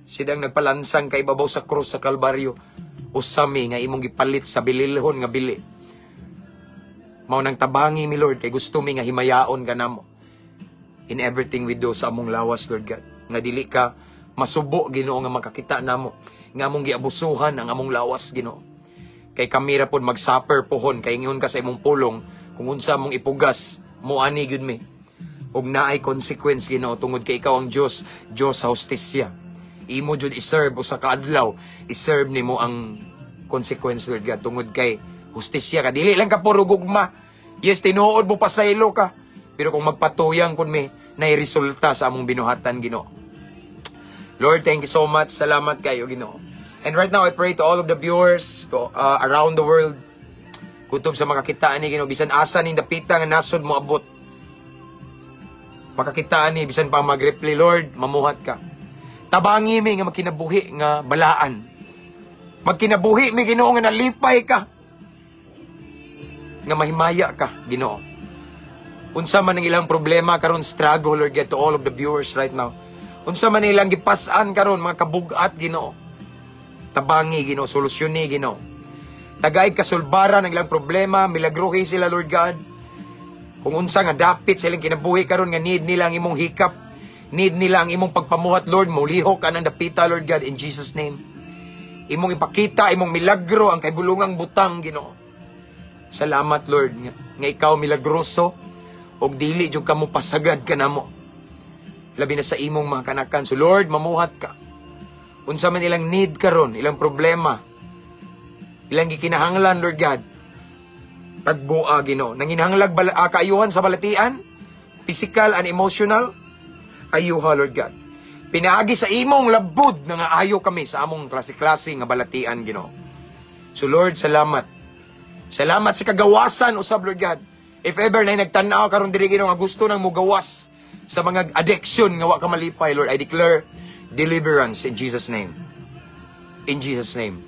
[SPEAKER 2] Sidang nagpalansang kay babaw sa krus sa Kalbaryo, usami nga imong gipalit sa bililhon nga bili. Mao nang tabangi mi, Lord, kay gusto mi nga himayaon ka namo in everything we do sa among lawas, Lord God. Nga dili ka masubo, Ginoo, nga makakita namo nga among giabusuhan ang among lawas, Ginoo. Kay kami ra pod magsuffer pohon kay ingon ka sa imong pulong, kung unsa among ipugas, moani gyud mi. Ug naay consequence, Ginoo, tungod kay ikaw ang Dios, Dios sa hustisya. Imo jud i-serve usa ka adlaw, i-serve nimo ang consequence, Lord God, tungod kay hustisya ka. Dili lang ka puro gugma. Yes, tinuod mo pasaylo ka. Pero kung magpatuyang kun mi, nay resulta sa among binuhatan, Ginoo. Lord, thank you so much. Salamat kayo, Ginoo. And right now, I pray to all of the viewers to around the world. Kutob sa makakita ni, Ginoo, bisan asa ning dapita nga nasod mo abot. Makakita ni bisan pa mag-reply, Lord, mamuhat ka. Tabangi mi nga magkinabuhi nga balaan. Magkinabuhi mi, Ginoo, nga nalipay ka. Nga mahimaya ka, Ginoo. Unsa man ang ilang problema karon, struggle, Lord God, to all of the viewers right now. Unsa man ilang gipas-an karon mga kabugat, Ginoo. Tabangi, Ginoo, solusyoni, Ginoo. Tagay kasulbaran ang ilang problema, milagruhi sila, Lord God. Kung unsa nga dapit sa ilang kinabuhi karon nga need nila ang imong hikap, need nila ang imong pagpamuhat, Lord, mulihok ka ng dapita, Lord God, in Jesus' name. Imong ipakita, imong milagro ang kaibulungang butang, Ginoo. Salamat, Lord, nga ikaw milagroso ug dili jud ka mo pasagad kanamo. Labi na sa imong mga kanakan. So Lord, mamuhat ka. Unsa man ilang need karon, ilang problema, ilang gikinahanglan, Lord God, tagboa, Ginoo. Nanginahanglag kaayuhan sa balatian, physical and emotional, ayuha, Lord God. Pinaagi sa imong labud nga ayo kami sa among klase-klase nga balatian, Ginoo. So Lord, salamat. Salamat sa kagawasan usab, Lord God. If ever na nagtan-aw karon diri, Ginoo, nga gusto nang mugawas sa mga addiction nga wa ka malipay, Lord, I declare deliverance in Jesus' name. In Jesus' name.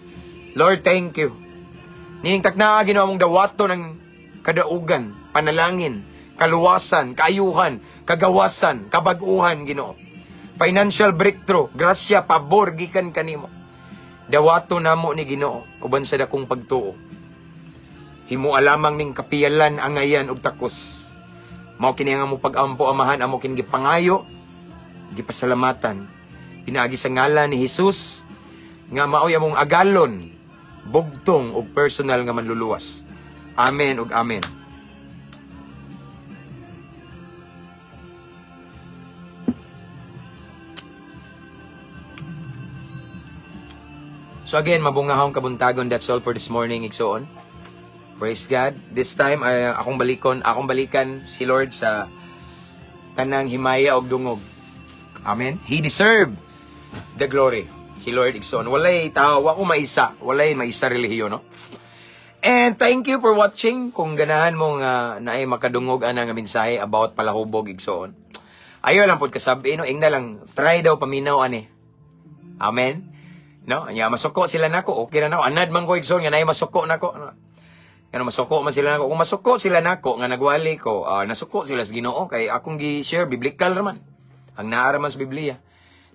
[SPEAKER 2] Lord, thank you. Nining taknaa, Ginoo, among dawato ng kadaugan, panalangin, kaluwasan, kaayuhan, kagawasan, kabag-uhan, Ginoo. Financial breakthrough, grasya, pabor gikan kanimo. Dawato namo ni, Ginoo, uban sa dakong pagtuo. Himoa lamang ning kapiyalan, angayan ug takos. Mao kini nga mo pag-ampo, Amahan, amo kini gipangayo, gipasalamatan. Pinaagi sa ngalan ni Jesus nga maoy among agalon, bugtong ug personal nga manluluwas. Amen ug amen. So again, mabungahong kabuntagon. That's all for this morning, igsoon. Praise God. This time, ay, akong balikan si Lord sa tanang himaya og dungog. Amen. He deserve the glory. Si Lord, igsoon. Walay tao, wa ko maisa. Walay maisa relihiyon, no? And thank you for watching. Kung ganahan mo nga naay makadungog ana nga mensahe about palahubog, igsoon. Ayo lang pud kasabi, no? Ingna lang, try daw paminaw ani. Amen. No? Nya masuko sila nako, okay na nako. Anad man ko, igsoon, nga naay masuko nako. Ngano masuko man sila nako. Kung masuko sila nako nga nagwali ko, nasuko sila sa Ginoo kay akong gi-share biblical raman. Ang naa ra man sa Biblia.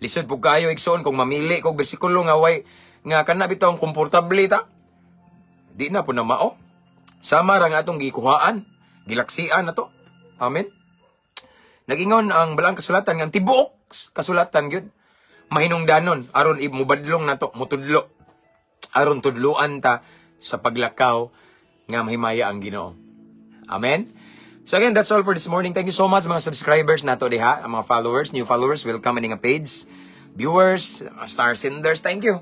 [SPEAKER 2] Lisod pud kayo, igsoon, kung mamili kog bersikulo nga way nga kana bitaw ang komportable ta. Di na po na mao. Sama ra nga atong gikuhaan, gilaksian na to. Amen. Nagingon ang balang kasulatan nga ang tibuok kasulatan gyud mahinungdanon aron mubadlong nato, mutudlo aron tudluan ta sa paglakaw nga mahimaya ang Ginoo. Amen. So again, that's all for this morning. Thank you so much mga subscribers nato diha, ang mga followers, new followers, welcome ining nga page. Viewers, star senders, thank you.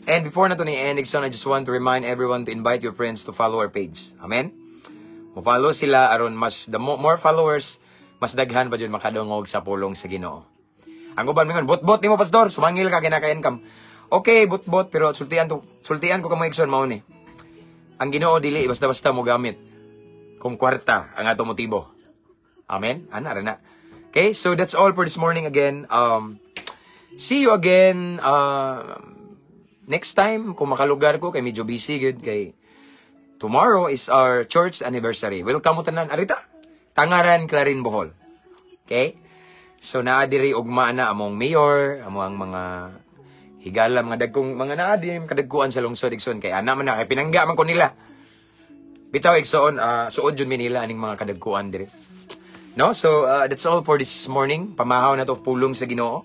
[SPEAKER 2] And before nato ni end, igsoon, I just want to remind everyone to invite your friends to follow our page. Amen. Mo-follow sila aron mas the more followers, mas daghan pa jud makadungog sa pulong sa Ginoo. Ang uban mingon, "Bot-bot nimo, pastor, sumangil ka kinakain kam." Okay, bot-bot, pero sultian ko kamo, igsoon, mao ni. Ang Ginoo dili basta-basta mo gamit kung kwarta ang ato motibo. Amen. Ana ra na. Okay, so that's all for this morning again. See you again next time kung makalugar ko kay medyo busy gud kay tomorrow is our church anniversary. Welcome mo tanan arita. Tangaran, Clarin, Bohol. Okay? So naa diri ugma na among mayor, amo ang mga higala, mga dagkong mga naa diri kadagkuan sa lungsod, igsoon, kay ana man na kay pinangga man ko nila. Bitaw, igsoon, suod jud mi nila aning mga kadagkuan diri. No? So that's all for this morning. Pamahaw na to pulong sa Ginoo.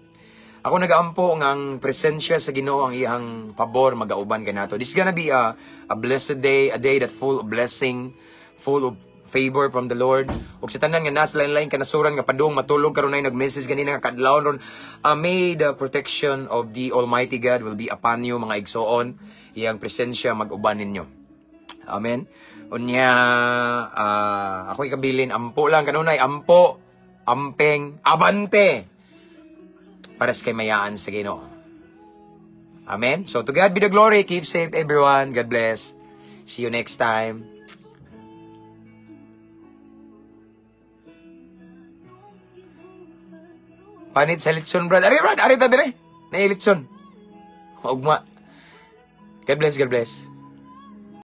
[SPEAKER 2] Ako nagaampo nga ang presensya sa Ginoo, ang iyang pabor magauban kanato. This is gonna be a blessed day, a day that full of blessing, full of favor from the Lord. Ug sa tanan nga nasa lain-lain kanasuran nga padung matulog karon ay nag-message ganina nga kadlawon ron, may the protection of the Almighty God will be upon you, mga igsoon. Iyang presensya mag-uban ninyo. Amen. Unya ako ikabilin, ampo lang kanunay, ampo, amping, abante para sa kaymayaan sa Ginoo. Amen. So to God be the glory. Keep safe, everyone. God bless. See you next time. Panit sa litson, brad. Ari, brad. Ari ta dire. Nailitson. Ugma. God bless, God bless.